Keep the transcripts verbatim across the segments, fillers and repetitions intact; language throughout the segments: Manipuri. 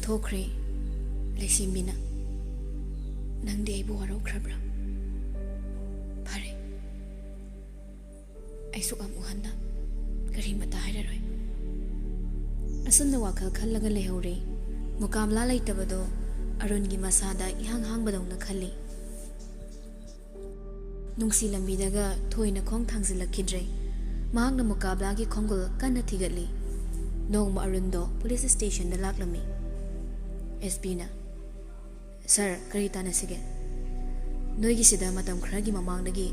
ꯊꯣꯛꯈ꯭ꯔꯦ ꯂꯩꯁꯦꯝꯕꯤꯅ꯫ "ꯅꯪꯗꯤ ꯑꯩꯕꯨ ꯋꯥꯔꯧꯈ꯭ꯔꯕ꯭ꯔꯥ? ꯐꯔꯦ, ꯑꯩ ꯁꯨꯛꯍꯟ ꯍꯟꯅ ꯀꯔꯤꯃꯇ ꯍꯥꯏꯔꯔꯣꯏ"꯫ ꯑꯁꯨꯝꯅ ꯋꯥꯈꯜ ꯈꯜꯂꯒ ꯂꯩꯍꯧꯔꯦ꯫ ꯃꯨꯀꯥꯕꯂꯥ ꯂꯩꯇꯕꯗꯣ ꯑꯔꯨꯟꯒꯤ ꯃꯁꯥꯗ ꯏꯍꯥꯡ ꯍꯥꯡꯕꯗꯧꯅ ꯈꯜꯂꯤ꯫ ꯅꯨꯡꯁꯤ ꯂꯝꯕꯤꯗꯒ ꯊꯣꯏꯅ ꯈꯣꯡ ꯊꯥꯡꯖꯤꯜꯂꯛꯈꯤꯗ꯭ꯔꯦ꯫ ꯃꯍꯥꯛꯅ ꯃꯨꯀꯥꯕꯂꯥꯒꯤ ꯈꯣꯡꯒꯨꯜ ꯀꯟꯅ ꯊꯤꯒꯠꯂꯤ꯫ ꯅꯣꯡꯃ ꯑꯔꯨꯟꯗꯣ ꯄꯨꯂꯤꯁ ꯁ꯭ꯇꯦꯁꯟꯗ ꯂꯥꯛꯂꯝꯃꯤ꯫ ꯑꯦꯁ ꯄꯤꯅ, "ꯁꯥꯔ, ꯀꯔꯤ ꯇꯥꯟꯅꯁꯤꯒꯦ?" "ꯅꯣꯏꯒꯤꯁꯤꯗ ꯃꯇꯝ ꯈꯔꯒꯤ ꯃꯃꯥꯡꯗꯒꯤ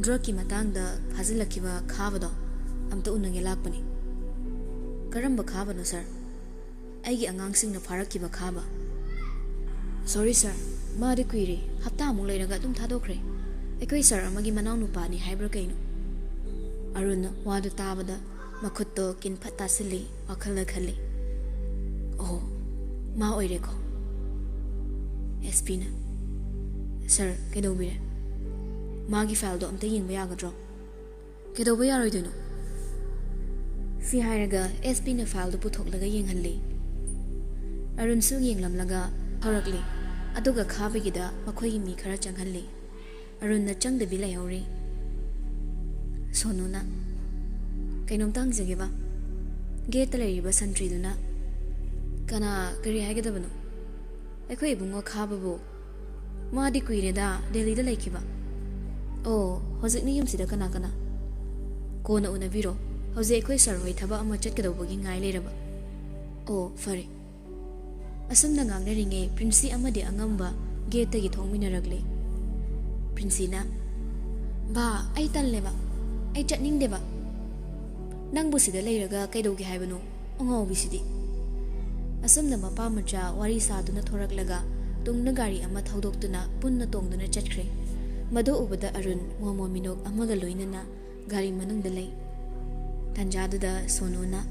ꯗ꯭ꯔꯒꯀꯤ ꯃꯇꯥꯡꯗ ꯐꯥꯖꯤꯜꯂꯛꯈꯤꯕ ꯈꯥꯕꯗꯣ ꯑꯝꯇ ꯎꯅꯒꯦ ꯂꯥꯛꯄꯅꯤ"꯫ "ꯀꯔꯝꯕ ꯈꯥꯕꯅꯣ, ꯁꯥꯔ?" "ꯑꯩꯒꯤ ꯑꯉꯥꯡꯁꯤꯡꯅ ꯐꯥꯔꯛꯈꯤꯕ ꯈꯥꯕ"꯫ "ꯁꯣꯔꯤ, ꯁꯥꯔ, ꯃꯥꯗꯤ ꯀꯨꯏꯔꯦ, ꯍꯞꯇꯥꯃꯨꯛ ꯂꯩꯔꯒ ꯑꯗꯨꯝ ꯊꯥꯗꯣꯛꯈ꯭ꯔꯦ꯫ ꯑꯩꯈꯣꯏ ꯁꯥꯔ ꯑꯃꯒꯤ ꯃꯅꯥꯎꯅꯨꯄꯥꯅꯤ ꯍꯥꯏꯕ꯭ꯔꯥ ꯀꯩꯅꯣ"꯫ ꯑꯔꯨꯟꯅ ꯋꯥꯗꯨ ꯇꯥꯕꯗ ꯃꯈꯨꯠꯇꯣ ꯀꯤꯟꯐꯠ ꯇꯥꯁꯤꯜꯂꯤ, ꯋꯥꯈꯜꯗ ꯈꯜꯂꯤ, "ꯑꯣꯍꯣ, ꯃꯥ ꯑꯣꯏꯔꯦꯀꯣ"꯫ ꯑꯦꯁ ꯄꯤꯅ, "ꯁꯥꯔ, ꯀꯩꯗꯧꯕꯤꯔꯦ? ꯃꯥꯒꯤ ꯐꯥꯏꯜꯗꯣ ꯑꯝꯇ ꯌꯦꯡꯕ ꯌꯥꯒꯗ꯭ꯔꯣ?" "ꯀꯩꯗꯧꯕ ꯌꯥꯔꯣꯏꯗꯣꯏꯅꯣ?" ꯁꯤ ꯍꯥꯏꯔꯒ ꯑꯦꯁ ꯄꯤꯅ ꯐꯥꯏꯜꯗꯨ ꯄꯨꯊꯣꯛꯂꯒ ꯌꯦꯡꯍꯜꯂꯤ꯫ ꯑꯔꯨꯟꯁꯨ ꯌꯦꯡꯂꯝꯂꯒ ꯊꯣꯔꯛꯂꯤ꯫ ꯑꯗꯨꯒ ꯈꯥꯕꯒꯤꯗ ꯃꯈꯣꯏꯒꯤ ꯃꯤ ꯈꯔ ꯆꯪꯍꯜꯂꯤ꯫ ꯑꯔꯨꯟꯅ ꯆꯪꯗꯕꯤ ꯂꯩꯍꯧꯔꯤ꯫ ꯁꯣꯅꯨꯅ, "ꯀꯩꯅꯣꯝꯇ ꯍꯪꯖꯒꯦꯕ"꯫ ꯒꯦꯠꯇ ꯂꯩꯔꯤꯕ ꯁꯟꯇ꯭ꯔꯤꯗꯨꯅ, "ꯀꯅꯥ, ꯀꯔꯤ ꯍꯥꯏꯒꯗꯕꯅꯣ?" "ꯑꯩꯈꯣꯏ ꯏꯕꯨꯡꯉꯣ ꯈꯥꯕꯕꯨ"꯫ "ꯃꯥꯗꯤ ꯀꯨꯏꯔꯦꯗ ꯗꯦꯜꯂꯤꯗ ꯂꯩꯈꯤꯕ"꯫ "ꯑꯣ, ꯍꯧꯖꯤꯛꯅ ꯌꯨꯝꯁꯤꯗ ꯀꯅꯥ ꯀꯅꯥ"꯫ "ꯀꯣꯟꯅ ꯎꯅꯕꯤꯔꯣ, ꯍꯧꯖꯤꯛ ꯑꯩꯈꯣꯏ ꯁꯥꯔ ꯍꯣꯏ ꯊꯕꯛ ꯑꯃ ꯆꯠꯀꯗꯧꯕꯒꯤ ꯉꯥꯏ ꯂꯩꯔꯕ"꯫ "ꯑꯣ, ꯐꯔꯦ"꯫ ꯑꯁꯨꯝꯅ ꯉꯥꯡꯅꯔꯤꯉꯩ ꯄ꯭ꯔꯤꯟꯁꯤ ꯑꯃꯗꯤ ꯑꯉꯝꯕ ꯒꯦꯠꯇꯒꯤ ꯊꯣꯡꯃꯤꯟꯅꯔꯛꯂꯦ꯫ ꯄ꯭ꯔꯤꯟꯁꯤꯅ, "ꯕꯥ, ꯑꯩ ꯇꯜꯂꯦꯕ, ꯑꯩ ꯆꯠꯅꯤꯡꯗꯦꯕ"꯫ "ꯅꯪꯕꯨ ꯁꯤꯗ ꯂꯩꯔꯒ ꯀꯩꯗꯧꯒꯦ ꯍꯥꯏꯕꯅꯣ, ꯑꯉꯥꯎꯕꯤꯁꯤꯗꯤ"꯫ ꯑꯁꯨꯝꯅ ꯃꯄꯥ ꯃꯆꯥ ꯋꯥꯔꯤ ꯁꯥꯗꯨꯅ ꯊꯣꯔꯛꯂꯒ ꯇꯨꯡꯗ ꯒꯥꯔꯤ ꯑꯃ ꯊꯧꯗꯣꯛꯇꯨꯅ ꯄꯨꯟꯅ ꯇꯣꯡꯗꯨꯅ ꯆꯠꯈ꯭ꯔꯦ꯫ ꯃꯗꯨ ꯎꯕꯗ ꯑꯔꯨꯟ ꯃꯣꯃꯣ ꯃꯤꯅꯣꯛ ꯑꯃꯒ ꯂꯣꯏꯅꯅ ꯒꯥꯔꯤ ꯃꯅꯨꯡꯗ ꯂꯩ꯫ ꯇꯥꯟꯖꯥꯗꯨꯗ ꯁꯣꯅꯨꯅ,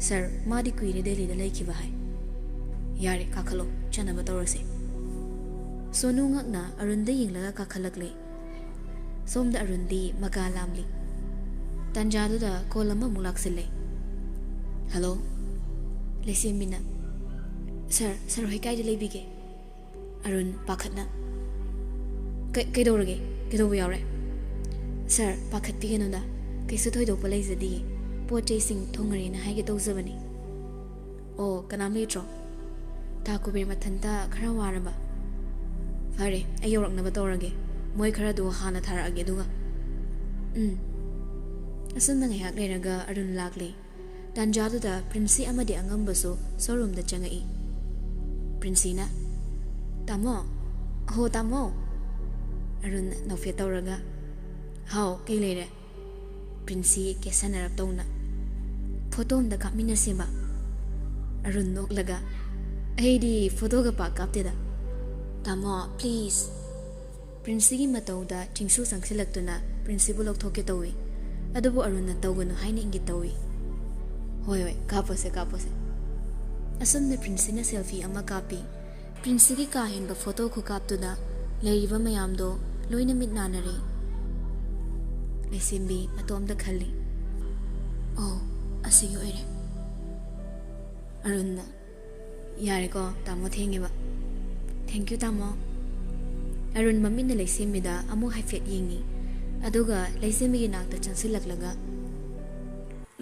"ꯁꯥꯔ, ꯃꯥꯗꯤ ꯀꯨꯏꯔꯦ ꯗꯦꯜꯂꯤꯗ ꯂꯩꯈꯤꯕ ꯍꯥꯏ"꯫ "ꯌꯥꯔꯦ, ꯀꯥꯈꯠꯂꯣ, ꯆꯠꯅꯕ ꯇꯧꯔꯁꯦ"꯫ ꯁꯣꯅꯨ ꯉꯛꯅ ꯑꯔꯨꯟꯗ ꯌꯦꯡꯂꯒ ꯀꯥꯈꯠꯂꯛꯂꯦ꯫ ꯁꯣꯝꯗ ꯑꯔꯨꯟꯗꯤ ꯃꯀꯥ ꯂꯥꯝꯂꯤ꯫ ꯇꯥꯟꯖꯥꯗꯨꯗ ꯀꯣꯜ ꯑꯃꯃꯨꯛ ꯂꯥꯛꯁꯤꯜꯂꯦ꯫ "ꯍꯜꯂꯣ"꯫ ꯂꯩꯁꯦꯝꯕꯤꯅ, "ꯁꯥꯔ, ꯁꯥꯔ ꯍꯣꯏ ꯀꯥꯏꯗ ꯂꯩꯕꯤꯒꯦ?" ꯑꯔꯨꯟ ꯄꯥꯈꯠꯅ, "ꯀꯩ-, ꯀꯩꯗꯧꯔꯒꯦ? ꯀꯩꯗꯧꯕ ꯌꯥꯎꯔꯦ?" "ꯁꯥꯔ, ꯄꯥꯈꯠꯄꯤꯒꯅꯨꯗ, ꯀꯩꯁꯨ ꯊꯣꯏꯗꯣꯛꯄ ꯂꯩꯖꯗꯤꯌꯦ꯫ ꯄꯣꯠ ꯆꯩꯁꯤꯡ ꯊꯣꯡꯉꯔꯦꯅ ꯍꯥꯏꯒꯦ ꯇꯧꯖꯕꯅꯤ꯫" "ꯑꯣ, ꯀꯅꯥꯝ ꯂꯩꯇ꯭ꯔꯣ?" "ꯇꯥ ꯀꯨꯕꯦꯔ ꯃꯊꯟꯇ ꯈꯔ ꯋꯥꯔꯕ꯫" "ꯐꯔꯦ, ꯑꯩ ꯌꯧꯔꯛꯅꯕ ꯇꯧꯔꯒꯦ꯫ ꯃꯣꯏ ꯈꯔꯗꯨ ꯍꯥꯟꯅ ꯊꯥꯔꯛꯑꯒꯦ ꯑꯗꯨꯒ꯫" "ꯎꯝ꯫" ꯑꯁꯨꯝꯅ ꯉꯥꯏꯍꯥꯛ ꯂꯩꯔꯒ ꯑꯔꯨꯟ ꯂꯥꯛꯂꯦ꯫ ꯇꯥꯟꯖꯥꯗꯨꯗ ꯄ꯭ꯔꯤꯟꯁꯤ ꯑꯃꯗꯤ ꯑꯉꯝꯕꯁꯨ showroomꯗ ꯆꯪꯉꯛꯏ꯫ ꯄ꯭ꯔꯤꯟꯁꯤꯅ, "ꯇꯥꯃꯣ, ꯍꯣ ꯇꯥꯃꯣ꯫" ꯑꯔꯨꯟ ꯅꯣꯛꯐꯦꯠ ꯇꯧꯔꯒ, "ꯍꯥꯎ, ꯀꯩ ꯂꯩꯔꯦ?" ꯄ꯭ꯔꯤꯟꯁꯤ ꯀꯦꯁꯟꯅꯔꯞ ꯇꯧꯅ, "ꯐꯣꯇꯣ ꯑꯝꯇ ꯀꯥꯞꯃꯤꯟꯅꯁꯦꯕ꯫" ꯑꯔꯨꯟ ꯅꯣꯛꯂꯒ, "ꯑꯩꯗꯤ ꯐꯣꯇꯣꯒ ꯄꯥꯛ ꯀꯥꯞꯇꯦꯗ꯫" "ꯇꯥꯃꯣ, please꯫" ꯄ꯭ꯔꯤꯟꯁꯤꯒꯤ ꯃꯇꯧꯗ ꯆꯤꯡꯁꯨ ꯆꯪꯁꯤꯜꯂꯛꯇꯨꯅ ꯄ꯭ꯔꯤꯟꯁꯤꯕꯨ ꯂꯧꯊꯣꯛꯀꯦ ꯇꯧꯏ꯫ ꯑꯗꯨꯕꯨ ꯑꯔꯨꯟꯅ ꯇꯧꯒꯅꯨ ꯍꯥꯏꯅ ꯏꯪꯒꯤꯠ ꯇꯧꯏ꯫ "ꯍꯣꯏ, ꯍꯣꯏ, ꯀꯥꯞꯄꯣꯁꯦ, ꯀꯥꯞꯄꯣꯁꯦ꯫" ꯑꯁꯨꯝꯅ ꯄ꯭ꯔꯤꯟꯁꯤꯅ selfie ꯑꯃ ꯀꯥꯞꯄꯤ꯫ ꯄ꯭ꯔꯤꯟꯁꯤꯒꯤ ꯀꯥ ꯍꯦꯟꯕ ꯐꯣꯇꯣ ꯈꯨꯀꯥꯞꯇꯨꯗ ꯂꯩꯔꯤꯕ ꯃꯌꯥꯝꯗꯣ ꯂꯣꯏꯅ ꯃꯤꯠ ꯅꯥꯅꯔꯦ꯫ ꯂꯩꯁꯦꯝꯕꯤ ꯃꯇꯣꯝꯇ ꯈꯜꯂꯤ, "ꯑꯣ, ꯑꯁꯤꯒꯤ ꯑꯣꯏꯔꯦ꯫" ꯑꯔꯨꯟꯅ, "ꯌꯥꯔꯦꯀꯣ, ꯇꯥꯃꯣ ꯊꯦꯡꯉꯦꯕ꯫" "Thank you, ꯇꯥꯃꯣ꯫" ꯑꯔꯨꯟ ꯃꯃꯤꯠꯅ ꯂꯩꯁꯦꯝꯕꯤꯗ ꯑꯃꯨꯛ ꯍꯥꯏꯐꯦꯠ ꯌꯦꯡꯉꯤ꯫ ꯑꯗꯨꯒ ꯂꯩꯁꯦꯝꯕꯤꯒꯤ ꯅꯥꯛꯇ ꯆꯪꯁꯤꯜꯂꯛꯂꯒ,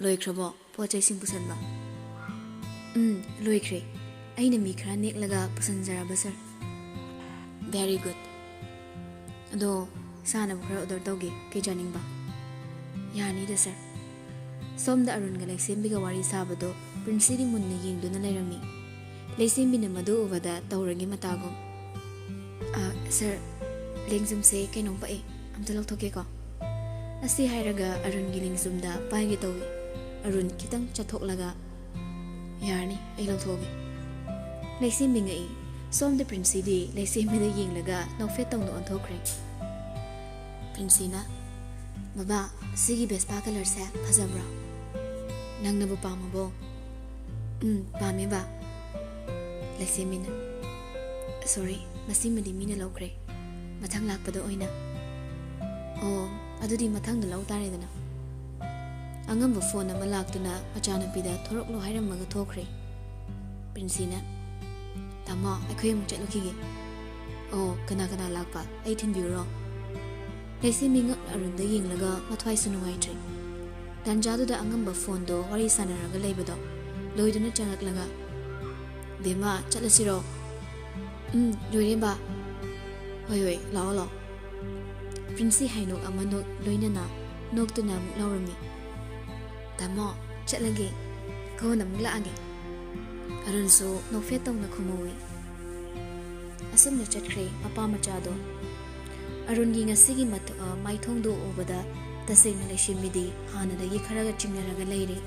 "ꯂꯣꯏꯈ꯭ꯔꯕꯣ ꯄꯣꯠ ꯆꯩꯁꯤꯡ ꯄꯨꯁꯟꯕ?" "ꯎꯝ, ꯂꯣꯏꯈ꯭ꯔꯦ꯫ ꯑꯩꯅ ꯃꯤ ꯈꯔ ꯅꯦꯛꯂꯒ ꯄꯨꯁꯟꯖꯔꯕ, ꯁꯥꯔ꯫" "Very good꯫ ꯑꯗꯣ ꯁꯥꯅꯕ ꯈꯔ order ꯇꯧꯒꯦ, ꯀꯩ ꯆꯥꯅꯤꯡꯕ?" "ꯌꯥꯅꯤꯗ, ꯁꯥꯔ꯫" ꯁꯣꯝꯗ ꯑꯔꯨꯟꯒ ꯂꯩꯁꯦꯝꯕꯤꯒ ꯋꯥꯔꯤ ꯁꯥꯕꯗꯣ ꯄ꯭ꯔꯤꯟꯁꯤꯗꯤ ꯃꯨꯟꯅ ꯌꯦꯡꯗꯨꯅ ꯂꯩꯔꯝꯃꯤ꯫ ꯂꯩꯁꯦꯝꯕꯤꯅ ꯃꯗꯨ ꯎꯕꯗ ꯇꯧꯔꯒꯦ ꯃꯇꯥꯒꯨꯝ, "ꯑ, ꯁꯥꯔ, ꯂꯦꯡꯖꯨꯝꯁꯦ ꯀꯩꯅꯣꯝ ꯄꯛꯑꯦ, ꯑꯝꯇ ꯂꯧꯊꯣꯛꯀꯦꯀꯣ꯫" ꯑꯁꯤ ꯍꯥꯏꯔꯒ ꯑꯔꯨꯟꯒꯤ ꯂꯦꯡꯖꯨꯝꯗ ꯄꯥꯏꯒꯦ ꯇꯧꯏ꯫ ꯑꯔꯨꯟ ꯈꯤꯇꯪ ꯆꯠꯊꯣꯛꯂꯒ, "ꯌꯥꯔꯅꯤ, ꯑꯩ ꯂꯧꯊꯣꯛꯑꯒꯦ꯫" ꯂꯩꯁꯦꯝꯕꯤ ꯉꯛꯏ꯫ ꯁꯣꯝꯗ ꯄ꯭ꯔꯤꯟꯁꯤꯗꯤ ꯂꯩꯁꯦꯝꯕꯤꯗ ꯌꯦꯡꯂꯒ ꯅꯣꯛꯐꯦꯠ ꯇꯧꯅ ꯑꯣꯟꯊꯣꯛꯈ꯭ꯔꯦ꯫ ꯄ꯭ꯔꯤꯟꯁꯤꯅ, "ꯕꯕꯥ, ꯁꯤꯒꯤ Vespa colourꯁꯦ ꯐꯖꯕ꯭ꯔꯣ? ꯅꯪꯅꯕꯨ ꯄꯥꯝꯃꯕꯣ?" "ꯎꯝ, ꯄꯥꯝꯃꯦ, ꯕꯥ꯫" ꯂꯩꯁꯦꯝꯕꯤꯅ, "Sorry, ꯃꯁꯤꯃꯗꯤ ꯃꯤꯅ ꯂꯧꯈ꯭ꯔꯦ꯫ ꯃꯊꯪ ꯂꯥꯛꯄꯗ ꯑꯣꯏꯅ꯫" "ꯑꯣ, ꯑꯗꯨꯗꯤ ꯃꯊꯪꯗ ꯂꯧ ꯇꯥꯔꯦꯗꯅ꯫" ꯑꯉꯝꯕ phone ꯑꯃ ꯂꯥꯛꯇꯨꯅ ꯃꯆꯥꯅꯨꯄꯤꯗ ꯊꯣꯔꯛꯂꯣ ꯍꯥꯏꯔꯝꯃꯒ ꯊꯣꯛꯈ꯭ꯔꯦ꯫ ꯄ꯭ꯔꯤꯟꯁꯤꯅ, "ꯇꯥꯃꯣ, ꯑꯩꯈꯣꯏ ꯑꯃꯨꯛ ꯆꯠꯂꯨꯈꯤꯒꯦ꯫" "ꯑꯣ, ꯀꯅꯥ ꯀꯅꯥ ꯂꯥꯛꯄ? ꯑꯩ ꯊꯤꯟꯕꯤꯌꯨꯔꯣ?" ꯂꯩꯁꯦꯝꯕꯤ ꯉꯛꯅ ꯑꯔꯨꯟꯗ ꯌꯦꯡꯂꯒ ꯃꯊ꯭ꯋꯥꯏꯁꯨ ꯅꯨꯡꯉꯥꯏꯇ꯭ꯔꯦ꯫ ꯇꯥꯟꯖꯥꯗꯨꯗ ꯑꯉꯝꯕ ꯐꯣꯟꯗꯣ ꯋꯥꯔꯤ ꯁꯥꯟꯅꯔꯒ ꯂꯩꯕꯗꯣ ꯂꯣꯏꯗꯨꯅ ꯆꯪꯂꯛꯂꯒ, "ꯕꯦꯝꯃ, ꯆꯠꯂꯁꯤꯔꯣ?" "ꯎꯝ, ꯂꯣꯏꯔꯦ, ꯕꯥ꯫" "ꯍꯣꯏ, ꯍꯣꯏ, ꯂꯥꯛꯑꯣ, ꯂꯥꯛꯑꯣ꯫" ꯄ꯭ꯔꯤꯟꯁꯤ ꯍꯥꯏꯅꯣꯛ ꯑꯃ ꯅꯣꯛ ꯂꯣꯏꯅꯅ ꯅꯣꯛꯇꯨꯅ ꯑꯃꯨꯛ ꯂꯥꯎꯔꯝꯃꯤ, "ꯇꯥꯃꯣ, ꯆꯠꯂꯒꯦ꯫ ꯀꯣꯟꯅ ꯑꯃꯨꯛ ꯂꯥꯛꯑꯒꯦ꯫" ꯑꯔꯨꯟꯁꯨ ꯅꯣꯛꯐꯦꯠ ꯇꯧꯅ ꯈꯨꯝꯍꯧꯏ꯫ ꯑꯁꯨꯝꯅ ꯆꯠꯈ꯭ꯔꯦ ꯃꯄꯥ ꯃꯆꯥꯗꯣ꯫ ꯑꯔꯨꯟꯒꯤ ꯉꯁꯤꯒꯤ ꯃꯊ-, ꯑ, ꯃꯥꯏꯊꯣꯡꯗꯨ ꯎꯕꯗ ꯇꯁꯦꯡꯅ ꯂꯩꯁꯦꯝꯕꯤꯗꯤ ꯍꯥꯟꯅꯗꯒꯤ ꯈꯔꯒ ꯆꯤꯡꯅꯔꯒ ꯂꯩꯔꯦ꯫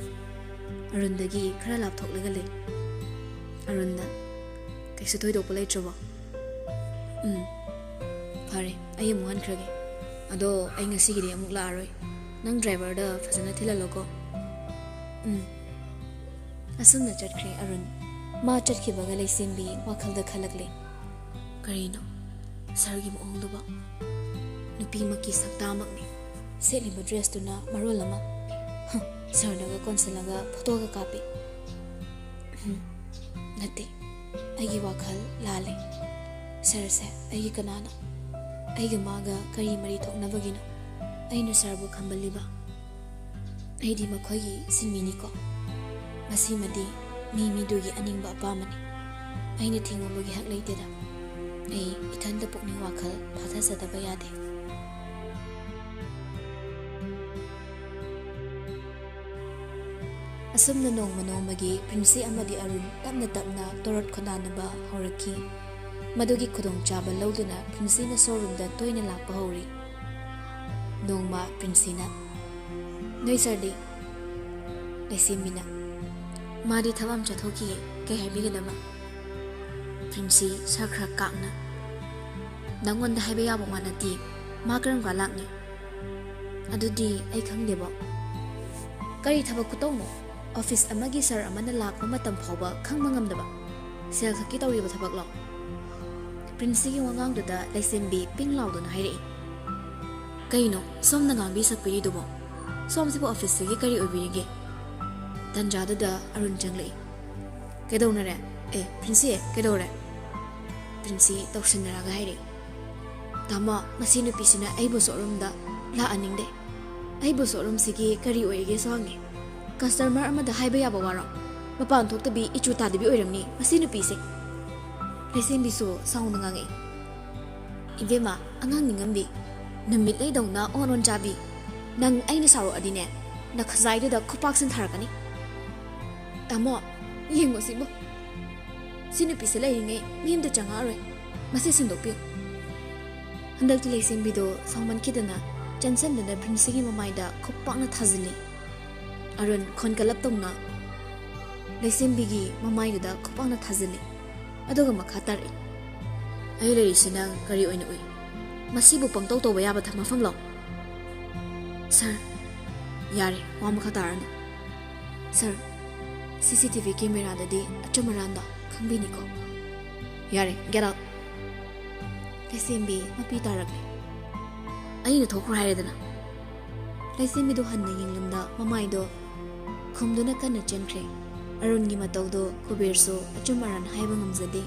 ꯑꯔꯨꯟꯗꯒꯤ ꯈꯔ ꯂꯥꯞꯊꯣꯛꯂꯒ ꯂꯩ꯫ ꯑꯔꯨꯟꯅ, "ꯀꯩꯁꯨ ꯊꯣꯏꯗꯣꯛꯄ ꯂꯩꯇ꯭ꯔꯕꯣ?" "ꯎꯝ, ꯐꯔꯦ, ꯑꯩ ꯑꯃꯨꯛ ꯍꯟꯈ꯭ꯔꯒꯦ꯫ ꯑꯗꯣ ꯑꯩ ꯉꯁꯤꯒꯤꯗꯤ ꯑꯃꯨꯛ ꯂꯥꯛꯑꯔꯣꯏ꯫ ꯅꯪ ꯗ꯭ꯔꯥꯏꯚꯔꯗ ꯐꯖꯅ ꯊꯤꯜꯍꯜꯂꯣꯀꯣ꯫" "ꯎꯝ꯫" ꯑꯁꯨꯝꯅ ꯆꯠꯈ꯭ꯔꯦ ꯑꯔꯨꯟ꯫ ꯃꯥ ꯆꯠꯈꯤꯕꯒ ꯂꯩꯁꯦꯝꯕꯤ ꯋꯥꯈꯜꯗ ꯈꯜꯂꯛꯂꯦ꯫ ꯀꯔꯤꯅꯣ ꯁꯥꯔꯒꯤ ꯃꯑꯣꯡꯗꯨꯕꯣ? ꯅꯨꯄꯤꯃꯛꯀꯤ ꯁꯛꯇꯥꯃꯛꯅꯤ꯫ ꯁꯦꯠꯂꯤꯕ ꯗ꯭ꯔꯦꯁꯇꯨꯅ ꯃꯔꯣꯜ ꯑꯃ꯫ ꯍ, ꯁꯥꯔꯗꯒ ꯀꯣꯟꯁꯤꯜꯂꯒ ꯐꯣꯇꯣꯒ ꯀꯥꯞꯄꯤ꯫ ꯍꯝ, ꯅꯠꯇꯦ, ꯑꯩꯒꯤ ꯋꯥꯈꯜ ꯂꯥꯜꯂꯦ꯫ ꯁꯥꯔꯁꯦ ꯑꯩꯒꯤ ꯀꯅꯥꯅꯣ? ꯑꯩꯒ ꯃꯥꯒ ꯀꯔꯤ ꯃꯔꯤ ꯊꯣꯛꯅꯕꯒꯤꯅꯣ ꯑꯩꯅ ꯁꯥꯔꯕꯨ ꯈꯝꯕꯜꯂꯤꯕ? ꯑꯩꯗꯤ ꯃꯈꯣꯏꯒꯤ ꯁꯤꯟꯃꯤꯅꯤꯀꯣ꯫ ꯃꯁꯤꯃꯗꯤ ꯃꯤ ꯃꯤꯗꯨꯒꯤ ꯑꯅꯤꯡꯕ ꯑꯄꯥꯝꯕꯅꯤ꯫ ꯑꯩꯅ ꯊꯤꯡꯉꯨꯕꯒꯤ ꯍꯛ ꯂꯩꯇꯦꯗ꯫ ꯑꯩ ꯏꯊꯟꯇ ꯄꯨꯛꯅꯤꯡ ꯋꯥꯈꯜ ꯐꯥꯊꯖꯗꯕ ꯌꯥꯗꯦ꯫ ꯑꯁꯨꯝꯅ ꯅꯣꯡꯃ ꯅꯣꯡꯃꯒꯤ ꯄ꯭ꯔꯤꯟꯁꯤ ꯑꯃꯗꯤ ꯑꯔꯨꯟ ꯇꯞꯅ ꯇꯞꯅ ꯇꯣꯔꯣꯠ ꯈꯣꯟꯗꯥꯅꯕ ꯍꯧꯔꯛꯈꯤ꯫ ꯃꯗꯨꯒꯤ ꯈꯨꯗꯣꯡꯆꯥꯕ ꯂꯧꯗꯨꯅ ꯄ꯭ꯔꯤꯟꯁꯤꯅ ꯁꯣꯔꯨꯝꯗ ꯇꯣꯏꯅ ꯂꯥꯛꯄ ꯍꯧꯔꯤ꯫ ꯅꯣꯡꯃ ꯄ꯭ꯔꯤꯟꯁꯤꯅ, "ꯅꯣꯏ ꯁꯥꯔꯗꯤ?" ꯂꯩꯁꯦꯝꯕꯤꯅ, "ꯃꯥꯗꯤ ꯊꯕꯛ ꯑꯃ ꯆꯠꯊꯣꯛꯈꯤꯌꯦ, ꯀꯩ ꯍꯥꯏꯕꯤꯒꯗꯕ?" ꯄ꯭ꯔꯤꯟꯁꯤ ꯁꯛ ꯈꯔ ꯀꯥꯛꯅ, "ꯅꯪꯉꯣꯟꯗ ꯍꯥꯏꯕ ꯌꯥꯕ ꯋꯥ ꯅꯠꯇꯦ, ꯃꯥ ꯀꯔꯝ ꯀꯥꯟ ꯂꯥꯛꯅꯤ?" "ꯑꯗꯨꯗꯤ ꯑꯩ ꯈꯪꯗꯦꯕꯣ꯫" "ꯀꯔꯤ ꯊꯕꯛ ꯈꯨꯇꯧꯅꯣ? ꯑꯣꯐꯤꯁ ꯑꯃꯒꯤ ꯁꯥꯔ ꯑꯃꯅ ꯂꯥꯛꯄ ꯃꯇꯝ ꯐꯥꯎꯕ ꯈꯪꯕ ꯉꯝꯗꯕ? ꯁꯦꯜ ꯈꯛꯀꯤ ꯇꯧꯔꯤꯕ ꯊꯕꯛꯂꯣ?" ꯄ꯭ꯔꯤꯟꯁꯤꯒꯤ ꯋꯥꯉꯥꯡꯗꯨꯗ ꯂꯩꯁꯦꯝꯕꯤ ꯄꯤꯡ ꯂꯥꯎꯗꯨꯅ ꯍꯥꯏꯔꯛꯏ, "ꯀꯩꯅꯣ ꯁꯣꯝꯅ ꯉꯥꯡꯕꯤ ꯁꯛꯄꯤꯔꯤꯗꯨꯕꯣ? ꯁꯣꯝꯁꯤꯕꯨ ꯑꯣꯐꯤꯁꯁꯤꯒꯤ ꯀꯔꯤ ꯑꯣꯏꯕꯤꯔꯤꯒꯦ?" ꯇꯟꯖꯥꯗꯨꯗ ꯑꯔꯨꯟ ꯆꯪꯂꯛꯏ꯫ "ꯀꯩꯗꯧꯅꯔꯦ? ꯑꯦ, ꯄ꯭ꯔꯤꯟꯁꯤ, ꯀꯩꯗꯧꯔꯦ? ꯄ꯭ꯔꯤꯟꯁꯤ ꯇꯧꯁꯤꯟꯅꯔꯒ ꯍꯥꯏꯔꯛꯏ, "ꯇꯥꯃꯣ, ꯃꯁꯤ ꯅꯨꯄꯤꯁꯤꯅ ꯑꯩꯕꯨ ꯁꯣꯔꯨꯝꯗ ꯂꯥꯛꯍꯟꯅꯤꯡꯗꯦ꯫ ꯑꯩꯕꯨ ꯁꯣꯔꯨꯝꯁꯤꯒꯤ ꯀꯔꯤ ꯑꯣꯏꯔꯤꯒꯦꯁꯨ ꯍꯪꯉꯤ꯫ ꯀꯁꯇꯃꯔ ꯑꯃꯗ ꯍꯥꯏꯕ ꯌꯥꯕ ꯋꯥꯔꯣ? ꯃꯄꯥꯟ ꯊꯣꯛꯇꯕꯤ, ꯏꯆꯨ ꯇꯥꯗꯕꯤ ꯑꯣꯏꯔꯝꯅꯤ ꯃꯁꯤ ꯅꯨꯄꯤꯁꯦ"꯫ ꯂꯩꯁꯦꯝꯕꯤꯁꯨ ꯁꯥꯎꯅ ꯉꯥꯡꯉꯛꯏ, "ꯏꯕꯦꯝꯃ, ꯑꯉꯥꯡ ꯅꯤꯡꯉꯝꯕꯤ, ꯅꯨꯃꯤꯠ ꯂꯩꯗꯧꯅ ꯑꯣꯟ ꯑꯣꯟ ꯆꯥꯕꯤ, ꯅꯪ ꯑꯩꯅ ꯁꯥꯎꯔꯛꯑꯗꯤꯅꯦ, ꯅꯈꯖꯥꯏꯗꯨꯗ ꯈꯨꯄꯥꯛ ꯁꯤꯟꯊꯔꯛꯀꯅꯤ꯫ ꯇꯥꯃꯣ, ꯌꯦꯡꯉꯣ ꯁꯤꯕꯨ, ꯁꯤ ꯅꯨꯄꯤꯁꯦ ꯂꯩꯔꯤꯉꯩ ꯃꯤ ꯑꯝꯇ ꯆꯪꯉꯛꯑꯔꯣꯏ꯫ ꯃꯁꯤ ꯁꯦꯡꯗꯣꯛꯄꯤꯌꯨ"꯫ ꯍꯟꯗꯛꯇꯤ ꯂꯩꯁꯦꯝꯕꯤꯗꯣ ꯁꯥꯎꯃꯟꯈꯤꯗꯅ ꯆꯦꯟꯁꯤꯟꯗꯨꯅ ꯄ꯭ꯔꯤꯟꯁꯤꯒꯤ ꯃꯃꯥꯏꯗ ꯈꯨꯄꯥꯛꯅ ꯊꯥꯖꯤꯜꯂꯤ꯫ ꯑꯔꯨꯟ ꯈꯣꯟꯀꯂꯞ ꯇꯧꯅ ꯂꯩꯁꯦꯝꯕꯤꯒꯤ ꯃꯃꯥꯏꯗꯨꯗ ꯈꯨꯄꯥꯛꯅ ꯊꯥꯖꯤꯜꯂꯤ꯫ ꯑꯗꯨꯒ ꯃꯈꯥ ꯇꯥꯔꯛꯏ, "ꯑꯩ ꯂꯩꯔꯤꯁꯤ ꯅꯪ ꯀꯔꯤ ꯑꯣꯏꯅ ꯎꯏ? ꯃꯁꯤꯕꯨ ꯄꯪꯇꯧ ꯇꯧꯕ ꯌꯥꯕ ꯊ-, ꯃꯐꯝꯂꯣ?" "ꯁꯥꯔ"꯫ "ꯌꯥꯔꯦ, ꯋꯥ ꯃꯈꯥ ꯇꯥꯔꯅꯨ꯫ ꯁꯥꯔ, ꯁꯤ ꯁꯤ ꯇꯤ ꯚꯤ ꯀꯦꯃꯦꯔꯥꯗꯗꯤ ꯑꯆꯨꯝ ꯑꯔꯥꯟꯗꯣ ꯈꯪꯕꯤꯅꯤꯀꯣ"꯫ "ꯌꯥꯔꯦ, get out"꯫ ꯂꯩꯁꯦꯝꯕꯤ ꯃꯄꯤ ꯇꯥꯔꯛꯂꯦ꯫ "ꯑꯩꯅ ꯊꯣꯛꯈ꯭ꯔꯣ ꯍꯥꯏꯔꯦꯗꯅ"꯫ ꯂꯩꯁꯦꯝꯕꯤꯗꯨ ꯍꯟꯅ ꯌꯦꯡꯂꯝꯗ ꯃꯃꯥꯏꯗꯣ ꯈꯨꯝꯗꯨꯅ ꯀꯟꯅ ꯆꯦꯟꯈ꯭ꯔꯦ꯫ ꯑꯔꯨꯟꯒꯤ ꯃꯇꯧꯗꯣ ꯀꯨꯕꯦꯔꯁꯨ ꯑꯆꯨꯝ ꯑꯔꯥꯟ ꯍꯥꯏꯕ ꯉꯝꯖꯗꯦ꯫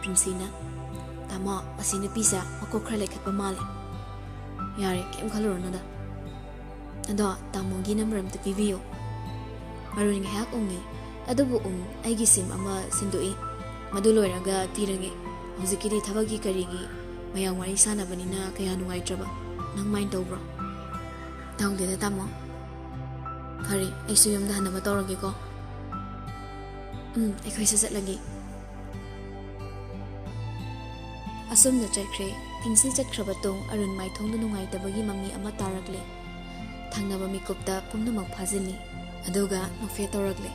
ꯄ꯭ꯔꯤꯟꯁꯤꯅ, "ꯇꯥꯃꯣ, ꯃꯁꯤ ꯅꯨꯄꯤꯁꯦ ꯃꯀꯣꯛ ꯈꯔ ꯂꯩꯈꯠꯄ ꯃꯥꯜꯂꯦ"꯫ "ꯌꯥꯔꯦ, ꯀꯩꯝ ꯈꯜꯂꯨꯔꯅꯨꯗ꯫ ꯑꯗꯣ ꯇꯥꯃꯣꯒꯤ ꯅꯝꯕꯔ ꯑꯝꯇ ꯄꯤꯕꯤꯌꯨ"꯫ ꯑꯔꯨꯟ ꯉꯥꯏꯍꯥꯛ ꯎꯪꯉꯦ꯫ "ꯑꯗꯨꯕꯨ ꯎꯝ, ꯑꯩꯒꯤ ꯁꯤꯝ ꯑꯃ ꯁꯤꯟꯗꯣꯛꯏ, ꯃꯗꯨ ꯂꯣꯏꯔꯒ ꯄꯤꯔꯒꯦ꯫ ꯍꯧꯖꯤꯛꯀꯤꯗꯤ ꯊꯕꯛꯀꯤ ꯀꯔꯤꯒꯤ ꯃꯌꯥꯝ ꯋꯥꯔꯤ ꯁꯥꯟꯅꯕꯅꯤꯅ ꯀꯌꯥ ꯅꯨꯡꯉꯥꯏꯇ꯭ꯔꯕ꯫ ꯅꯪ ꯃꯥꯏꯟ ꯇꯧꯕ꯭ꯔꯣ?" "ꯇꯧꯗꯦꯗ ꯇꯥꯃꯣ꯫ ꯐꯔꯦ, ꯑꯩꯁꯨ ꯌꯨꯝꯗ ꯍꯟꯅꯕ ꯇꯧꯔꯒꯦꯀꯣ"꯫ "ꯎꯝ, ꯑꯩꯈꯣꯏꯁꯨ ꯆꯠꯂꯒꯦ"꯫ ꯑꯁꯨꯝꯅ ꯆꯠꯈ꯭ꯔꯦ꯫ ꯄ꯭ꯔꯤꯟꯁꯤ ꯆꯠꯈ꯭ꯔꯕ ꯇꯨꯡ ꯑꯔꯨꯟ ꯃꯥꯏꯊꯣꯡꯗ ꯅꯨꯡꯉꯥꯏꯇꯕꯒꯤ ꯃꯃꯤ ꯑꯃ ꯇꯥꯔꯛꯂꯦ꯫ ꯊꯪꯅꯕ ꯃꯤꯀꯨꯞꯇ ꯄꯨꯝꯅꯃꯛ ꯐꯥꯖꯤꯜꯂꯤ꯫ ꯑꯗꯨꯒ ꯅꯣꯛꯐꯦꯠ ꯇꯧꯔꯛꯂꯦ꯫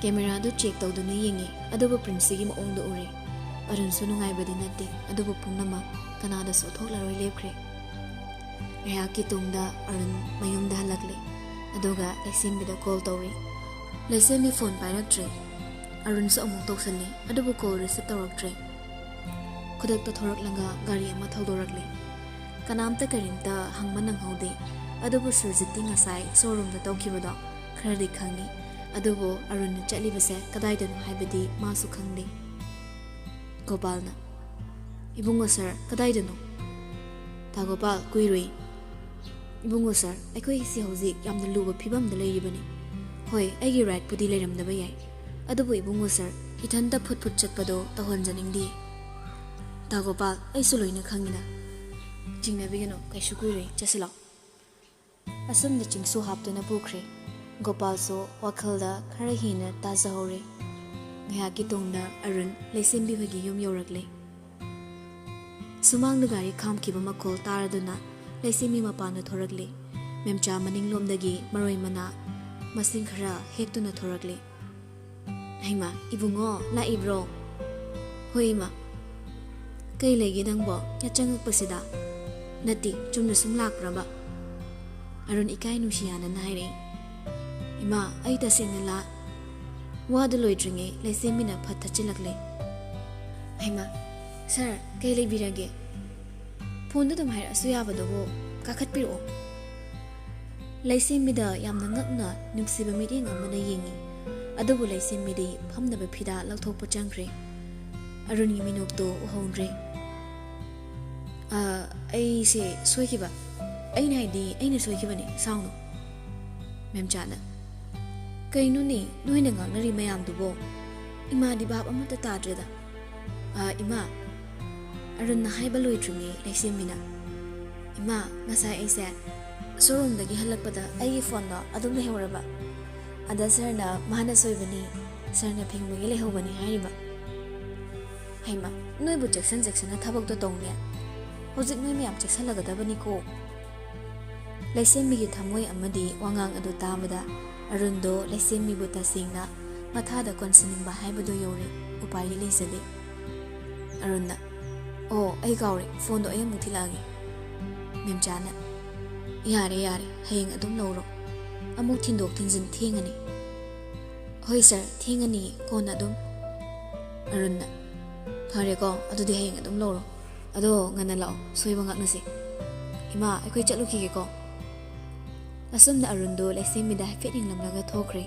ꯀꯦꯃꯦꯔꯥꯗꯨ ꯆꯦꯛ ꯇꯧꯗꯨꯅ ꯌꯦꯡꯉꯤ, ꯑꯗꯨꯕꯨ ꯄ꯭ꯔꯤꯟꯁꯤꯒꯤ ꯃꯑꯣꯡꯗ ꯎꯔꯦ꯫ ꯑꯔꯨꯟꯁꯨ ꯅꯨꯡꯉꯥꯏꯕꯗꯤ ꯅꯠꯇꯦ, ꯑꯗꯨꯕꯨ ꯄꯨꯝꯅꯃꯛ ꯀꯅꯥꯗꯁꯨ ꯎꯠꯊꯣꯛꯂꯔꯣꯏ ꯂꯦꯞꯈ꯭ꯔꯦ꯫ ꯉꯥꯏꯍꯥꯛꯀꯤ ꯇꯨꯡꯗ ꯑꯔꯨꯟ ꯃꯌꯨꯝꯗ ꯍꯜꯂꯛꯂꯦ, ꯑꯗꯨꯒ ꯂꯩꯁꯦꯝꯕꯤꯗ ꯀꯣꯜ ꯇꯧꯔꯦ꯫ ꯂꯩꯁꯦꯝꯕꯤ ꯐꯣꯟ ꯄꯥꯏꯔꯛꯇ꯭ꯔꯦ꯫ ꯑꯔꯨꯟꯁꯨ ꯑꯃꯨꯛ ꯇꯧꯁꯜꯂꯦ, ꯑꯗꯨꯕꯨ ꯀꯣꯜ ꯔꯤꯁꯤꯞ ꯇꯧꯔꯛꯇ꯭ꯔꯦ꯫ ꯈꯨꯗꯛꯇ ꯊꯣꯔꯛꯂꯒ ꯒꯥꯔꯤ ꯑꯃ ꯊꯧꯗꯣꯔꯛꯂꯦ꯫ ꯀꯅꯥꯝꯇ ꯀꯔꯤꯝꯇ ꯍꯪꯕ ꯅꯪꯍꯧꯗꯦ, ꯑꯗꯨꯕꯨ ꯁꯨꯔꯖꯤꯠꯇꯤ ꯉꯁꯥꯏ ꯁꯣꯔꯨꯝꯗ ꯇꯧꯈꯤꯕꯗꯣ ꯈꯔꯗꯤ ꯈꯪꯉꯤ꯫ ꯑꯗꯨꯕꯨ ꯑꯔꯨꯟꯅ ꯆꯠꯂꯤꯕꯁꯦ ꯀꯗꯥꯏꯗꯅꯣ ꯍꯥꯏꯕꯗꯤ ꯃꯥꯁꯨ ꯈꯪꯗꯦ꯫ ꯒꯣꯄꯥꯜꯅ, "ꯏꯕꯨꯡꯉꯣ ꯁꯥꯔ, ꯀꯗꯥꯏꯗꯅꯣ?" ꯇꯥ ꯒꯣꯄꯥꯜ, "ꯀꯨꯏꯔꯣꯏ꯫ ꯏꯕꯨꯡꯉꯣ ꯁꯥꯔ, ꯑꯩꯈꯣꯏꯁꯤ ꯍꯧꯖꯤꯛ ꯌꯥꯝꯅ ꯂꯨꯕ ꯐꯤꯕꯝꯗ ꯂꯩꯔꯤꯕꯅꯤ꯫ ꯍꯣꯏ, ꯑꯩꯒꯤ ꯔꯥꯏꯠꯄꯨꯗꯤ ꯂꯩꯔꯝꯗꯕ ꯌꯥꯏ, ꯑꯗꯨꯕꯨ ꯏꯕꯨꯡꯉꯣ ꯁꯥꯔ, ꯏꯊꯟꯇ ꯐꯨꯠ ꯐꯨꯠ ꯆꯠꯄꯗꯣ ꯇꯧꯍꯟꯖꯅꯤꯡꯗꯦ꯫" ꯇꯥ ꯒꯣꯄꯥꯜ, "ꯑꯩꯁꯨ ꯂꯣꯏꯅ ꯈꯪꯉꯤꯗ꯫ ꯆꯤꯡꯅꯕꯤꯒꯅꯨ, ꯀꯩꯁꯨ ꯀꯨꯏꯔꯣꯏ, ꯆꯠꯁꯤꯜꯂꯣ꯫" ꯑꯁꯨꯝꯅ ꯆꯤꯡꯁꯨ ꯍꯥꯞꯇꯨꯅ ꯄꯨꯈ꯭ꯔꯦ꯫ ꯒꯣꯄꯥꯜꯁꯨ ꯋꯥꯈꯜꯗ ꯈꯔ ꯍꯦꯟꯅ ꯇꯥꯖꯍꯧꯔꯦ꯫ ꯉꯥꯏꯍꯥꯛꯀꯤ ꯇꯨꯡꯗ ꯑꯔꯨꯟ ꯂꯩꯁꯦꯝꯕꯤ ꯍꯣꯏꯒꯤ ꯌꯨꯝ ꯌꯧꯔꯛꯂꯦ꯫ ꯁꯨꯃꯥꯡꯗ ꯒꯥꯔꯤ ꯈꯥꯝꯈꯤꯕ ꯃꯈꯣꯜ ꯇꯥꯔꯗꯨꯅ ꯂꯩꯁꯦꯝꯕꯤ ꯃꯄꯥꯟꯗ ꯊꯣꯔꯛꯂꯦ꯫ ꯃꯦꯝꯆꯥ ꯃꯅꯤꯡꯂꯣꯝꯗꯒꯤ ꯃꯔꯣꯏ ꯃꯅꯥ ꯃꯁꯤꯡ ꯈꯔ ꯍꯦꯛꯇꯨꯅ ꯊꯣꯔꯛꯂꯦ꯫ "ꯍꯩꯃꯥ, ꯏꯕꯨꯡꯉꯣ, ꯂꯥꯛꯏꯕ꯭ꯔꯣ?" "ꯍꯣꯏ, ꯏꯃꯥ꯫" "ꯀꯩ ꯂꯩꯒꯦ ꯅꯪꯕꯣ, ꯌꯥꯆꯪꯉꯛꯄꯁꯤꯗ?" "ꯅꯠꯇꯦ, ꯆꯨꯝꯅ ꯁꯨꯝ ꯂꯥꯛꯄ꯭ꯔꯕ?" ꯑꯔꯨꯟ ꯏꯀꯥꯏ ꯅꯨꯡꯁꯤ ꯌꯥꯅꯅ ꯍꯥꯏꯔꯛꯏ꯫ "ꯏꯃꯥ, ꯑꯩ ꯇꯁꯦꯡꯅ ꯂꯥ-" ꯋꯥꯗꯨ ꯂꯣꯏꯗ꯭ꯔꯤꯉꯩ ꯂꯩꯁꯦꯝꯕꯤꯅ ꯐꯠ ꯊꯠꯆꯤꯜꯂꯛꯂꯦ꯫ "ꯍꯩꯃꯥ, ꯁꯥꯔ, ꯀꯩ ꯂꯩꯕꯤꯔꯒꯦ? ꯐꯣꯟꯗ ꯑꯗꯨꯝ ꯍꯥꯏꯔꯛꯑꯁꯨ ꯌꯥꯕꯗꯨꯕꯨ, ꯀꯥꯈꯠꯄꯤꯔꯛꯑꯣ꯫" ꯂꯩꯁꯦꯝꯕꯤꯗ ꯌꯥꯝꯅ ꯉꯛꯅ ꯅꯨꯡꯁꯤꯕ ꯃꯤꯠꯌꯦꯡ ꯑꯃꯅ ꯌꯦꯡꯉꯤ꯫ ꯑꯗꯨꯕꯨ ꯂꯩꯁꯦꯝꯕꯤꯗꯤ ꯐꯝꯅꯕ ꯐꯤꯗꯥ ꯂꯧꯊꯣꯛꯄ ꯆꯪꯈ꯭ꯔꯦ꯫ ꯑꯔꯨꯟꯒꯤ ꯃꯤꯅꯣꯛꯇꯣ ꯎꯍꯧꯗ꯭ꯔꯦ꯫ "ꯑ, ꯑꯩꯁꯦ ꯁꯣꯏꯈꯤꯕ꯫ ꯑꯩꯅ ꯍꯥꯏꯗꯤ ꯑꯩꯅ ꯁꯣꯏꯈꯤꯕꯅꯤ, ꯁꯥꯎꯅꯨ꯫" ꯃꯦꯝꯆꯥꯅ, "ꯀꯩꯅꯣꯅꯦ, ꯅꯣꯏꯅ ꯉꯥꯡꯅꯔꯤ ꯃꯌꯥꯝꯗꯨꯕꯣ? ꯏꯃꯥꯗꯤ ꯚꯥꯞ ꯑꯃꯠꯇ ꯇꯥꯗ꯭ꯔꯦꯗ꯫" "ꯑ, ꯏꯃꯥ꯫" ꯑꯔꯨꯟꯅ ꯍꯥꯏꯕ ꯂꯣꯏꯗ꯭ꯔꯤꯉꯩ ꯂꯩꯁꯦꯝꯕꯤꯅ, "ꯏꯃꯥ, ꯉꯁꯥꯏ ꯑꯩꯁꯦ ꯁꯣꯔꯨꯝꯗꯒꯤ ꯍꯜꯂꯛꯄꯗ ꯑꯩꯒꯤ ꯐꯣꯟꯗꯣ ꯑꯗꯨꯝ ꯂꯩꯍꯧꯔꯕ꯫ ꯑꯗ ꯁꯥꯔꯅ ꯃꯥꯅ ꯁꯣꯏꯕꯅꯤ, ꯁꯥꯔꯅ ꯐꯦꯡꯕꯒꯤ ꯂꯩꯍꯧꯕꯅꯤ ꯍꯥꯏꯔꯤꯕ꯫" "ꯍꯩꯃꯥ, ꯅꯣꯏꯕꯨ ꯆꯦꯛꯁꯤꯟ ꯆꯦꯛꯁꯤꯟꯅ ꯊꯕꯛꯇꯣ ꯇꯧꯅꯦ꯫ ꯍꯧꯖꯤꯛ ꯅꯣꯏ ꯃꯌꯥꯝ ꯆꯦꯛꯁꯤꯜꯂꯒꯗꯕꯅꯤꯀꯣ꯫" ꯂꯩꯁꯦꯝꯕꯤꯒꯤ ꯊꯃꯣꯏ ꯑꯃꯗꯤ ꯋꯥꯉꯥꯡ ꯑꯗꯨ ꯇꯥꯕꯗ ꯑꯔꯨꯟꯗꯣ ꯂꯩꯁꯦꯝꯕꯤꯕꯨ ꯇꯁꯦꯡꯅ ꯃꯊꯥꯗ ꯀꯣꯟꯁꯤꯟꯅꯤꯡꯕ ꯍꯥꯏꯕꯗꯨ ꯌꯧꯔꯦ꯫ ꯎꯄꯥꯏꯗꯤ ꯂꯩꯖꯗꯦ꯫ ꯑꯔꯨꯟꯅ, "ꯑꯣ, ꯑꯩ ꯀꯥꯎꯔꯦ, ꯐꯣꯟꯗꯣ ꯑꯩ ꯑꯃꯨꯛ ꯊꯤꯜꯂꯛꯑꯒꯦ꯫" ꯃꯦꯝꯆꯥꯅ, "ꯌꯥꯔꯦ, ꯌꯥꯔꯦ, ꯍꯌꯦꯡ ꯑꯗꯨꯝ ꯂꯧꯔꯣ꯫ ꯑꯃꯨꯛ ꯊꯤꯟꯗꯣꯛ ꯊꯤꯟꯖꯤꯟ ꯊꯦꯡꯉꯅꯤ꯫" "ꯍꯣꯏ ꯁꯥꯔ, ꯊꯦꯡꯉꯅꯤ, ꯀꯣꯟꯅ ꯑꯗꯨꯝ꯫" ꯑꯔꯨꯟꯅ, "ꯐꯔꯦꯀꯣ, ꯑꯗꯨꯗꯤ ꯍꯌꯦꯡ ꯑꯗꯨꯝ ꯂꯧꯔꯣ꯫ ꯑꯗꯣ ꯉꯟꯅ ꯂꯥꯛꯑꯣ, ꯁꯣꯏꯕ ꯉꯥꯛꯅꯁꯦ꯫ ꯏꯃꯥ, ꯑꯩꯈꯣꯏ ꯆꯠꯂꯨꯈꯤꯒꯦꯀꯣ꯫" ꯑꯁꯨꯝꯅ ꯑꯔꯨꯟꯗꯣ ꯂꯩꯁꯦꯝꯕꯤꯗ ꯍꯥꯏꯐꯦꯠ ꯌꯦꯡꯂꯝꯂꯒ ꯊꯣꯛꯈ꯭ꯔꯦ꯫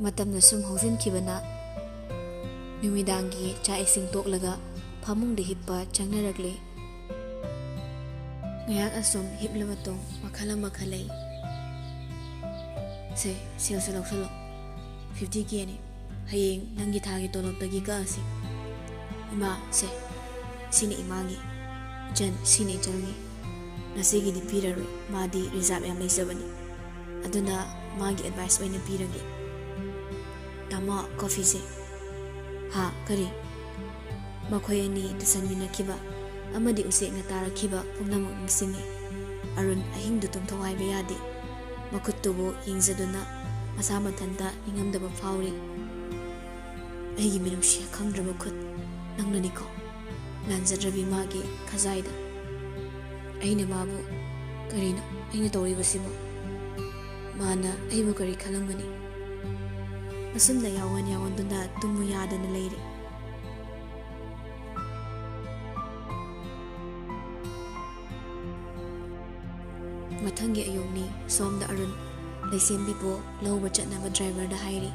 ꯃꯇꯝꯅ ꯁꯨꯝ ꯍꯧꯖꯤꯟꯈꯤꯕꯅ ꯅꯨꯃꯤꯗꯥꯡꯒꯤ ꯆꯥꯛ ꯏꯁꯤꯡ ꯇꯣꯛꯂꯒ ꯐꯃꯨꯡꯗ ꯍꯤꯞꯄ ꯆꯪꯅꯔꯛꯂꯤ꯫ ꯉꯥꯏꯍꯥꯛ ꯑꯁꯨꯝ ꯍꯤꯞꯂ ꯃꯇꯨꯡ ꯋꯥꯈꯜ ꯑꯃ ꯈꯜꯂꯛꯏ꯫ "ꯁꯦ, ꯁꯦꯜꯁꯦ ꯂꯧꯁꯜꯂꯣ꯫ ꯐꯤꯐꯇꯤ ꯀꯦꯅꯤ꯫ ꯍꯌꯦꯡ ꯅꯪꯒꯤ ꯊꯥꯒꯤ ꯇꯣꯂꯣꯞꯇꯒꯤ ꯀꯛꯑꯁꯤ꯫ ꯏꯃꯥ, ꯁꯦ, ꯁꯤꯅ ꯏꯃꯥꯒꯤ꯫ ꯏꯆꯟ, ꯁꯤꯅ ꯏꯆꯜꯒꯤ꯫ ꯉꯁꯤꯒꯤꯗꯤ ꯄꯤꯔꯔꯣꯏ, ꯃꯥꯗꯤ ꯔꯤꯖꯥꯕ ꯌꯥꯝ ꯂꯩꯖꯕꯅꯤ꯫ ꯑꯗꯨꯅ ꯃꯥꯒꯤ ꯑꯦꯗꯚꯥꯏꯁ ꯑꯣꯏꯅ ꯄꯤꯔꯒꯦ꯫" "ꯇꯥꯃꯣ, ꯀꯣꯐꯤꯁꯦ꯫" "ꯍꯥ, ꯀꯔꯤ?" ꯃꯈꯣꯏ ꯑꯅꯤ ꯇꯨꯁꯟꯃꯤꯟꯅꯈꯤꯕ ꯑꯃꯗꯤ ꯎꯆꯦꯛꯅ ꯇꯥꯔꯛꯈꯤꯕ ꯄꯨꯝꯅꯃꯛ ꯅꯤꯡꯁꯤꯡꯉꯤ꯫ ꯑꯔꯨꯟ ꯑꯍꯤꯡꯗꯨ ꯇꯨꯝꯊꯧ ꯍꯥꯏꯕ ꯌꯥꯗꯦ꯫ ꯃꯈꯨꯠꯇꯨꯕꯨ ꯌꯦꯡꯖꯗꯨꯅ ꯃꯁꯥ ꯃꯊꯟꯇ ꯅꯤꯡꯉꯝꯗꯕ ꯐꯥꯎꯔꯤ꯫ "ꯑꯩꯒꯤ ꯃꯤꯅꯨꯡꯁꯤ ꯈꯪꯗ꯭ꯔꯕ ꯈꯨꯠ ꯅꯪꯅꯅꯤꯀꯣ, ꯂꯥꯟꯖꯗ꯭ꯔꯕꯤ ꯃꯥꯒꯤ ꯈꯖꯥꯏꯗ꯫ ꯑꯩꯅ ꯃꯥꯕꯨ, ꯀꯔꯤꯅꯣ ꯑꯩꯅ ꯇꯧꯔꯤꯕꯁꯤꯕꯨ? ꯃꯥꯅ ꯑꯩꯕꯨ ꯀꯔꯤ ꯈꯜꯂꯝꯒꯅꯤ?" ꯑꯁꯨꯝꯅ ꯌꯥꯋꯟ ꯌꯥꯋꯟꯗꯨꯅ ꯇꯨꯝꯃꯨ ꯌꯥꯗꯅ ꯂꯩꯔꯦ꯫ ꯃꯊꯪꯒꯤ ꯑꯌꯨꯛꯅꯤ꯫ ꯁꯣꯝꯗ ꯑꯔꯨꯟ ꯂꯩꯁꯦꯝꯕꯤꯕꯨ ꯂꯧꯕ ꯆꯠꯅꯕ ꯗ꯭ꯔꯥꯏꯚꯔꯗ ꯍꯥꯏꯔꯤ꯫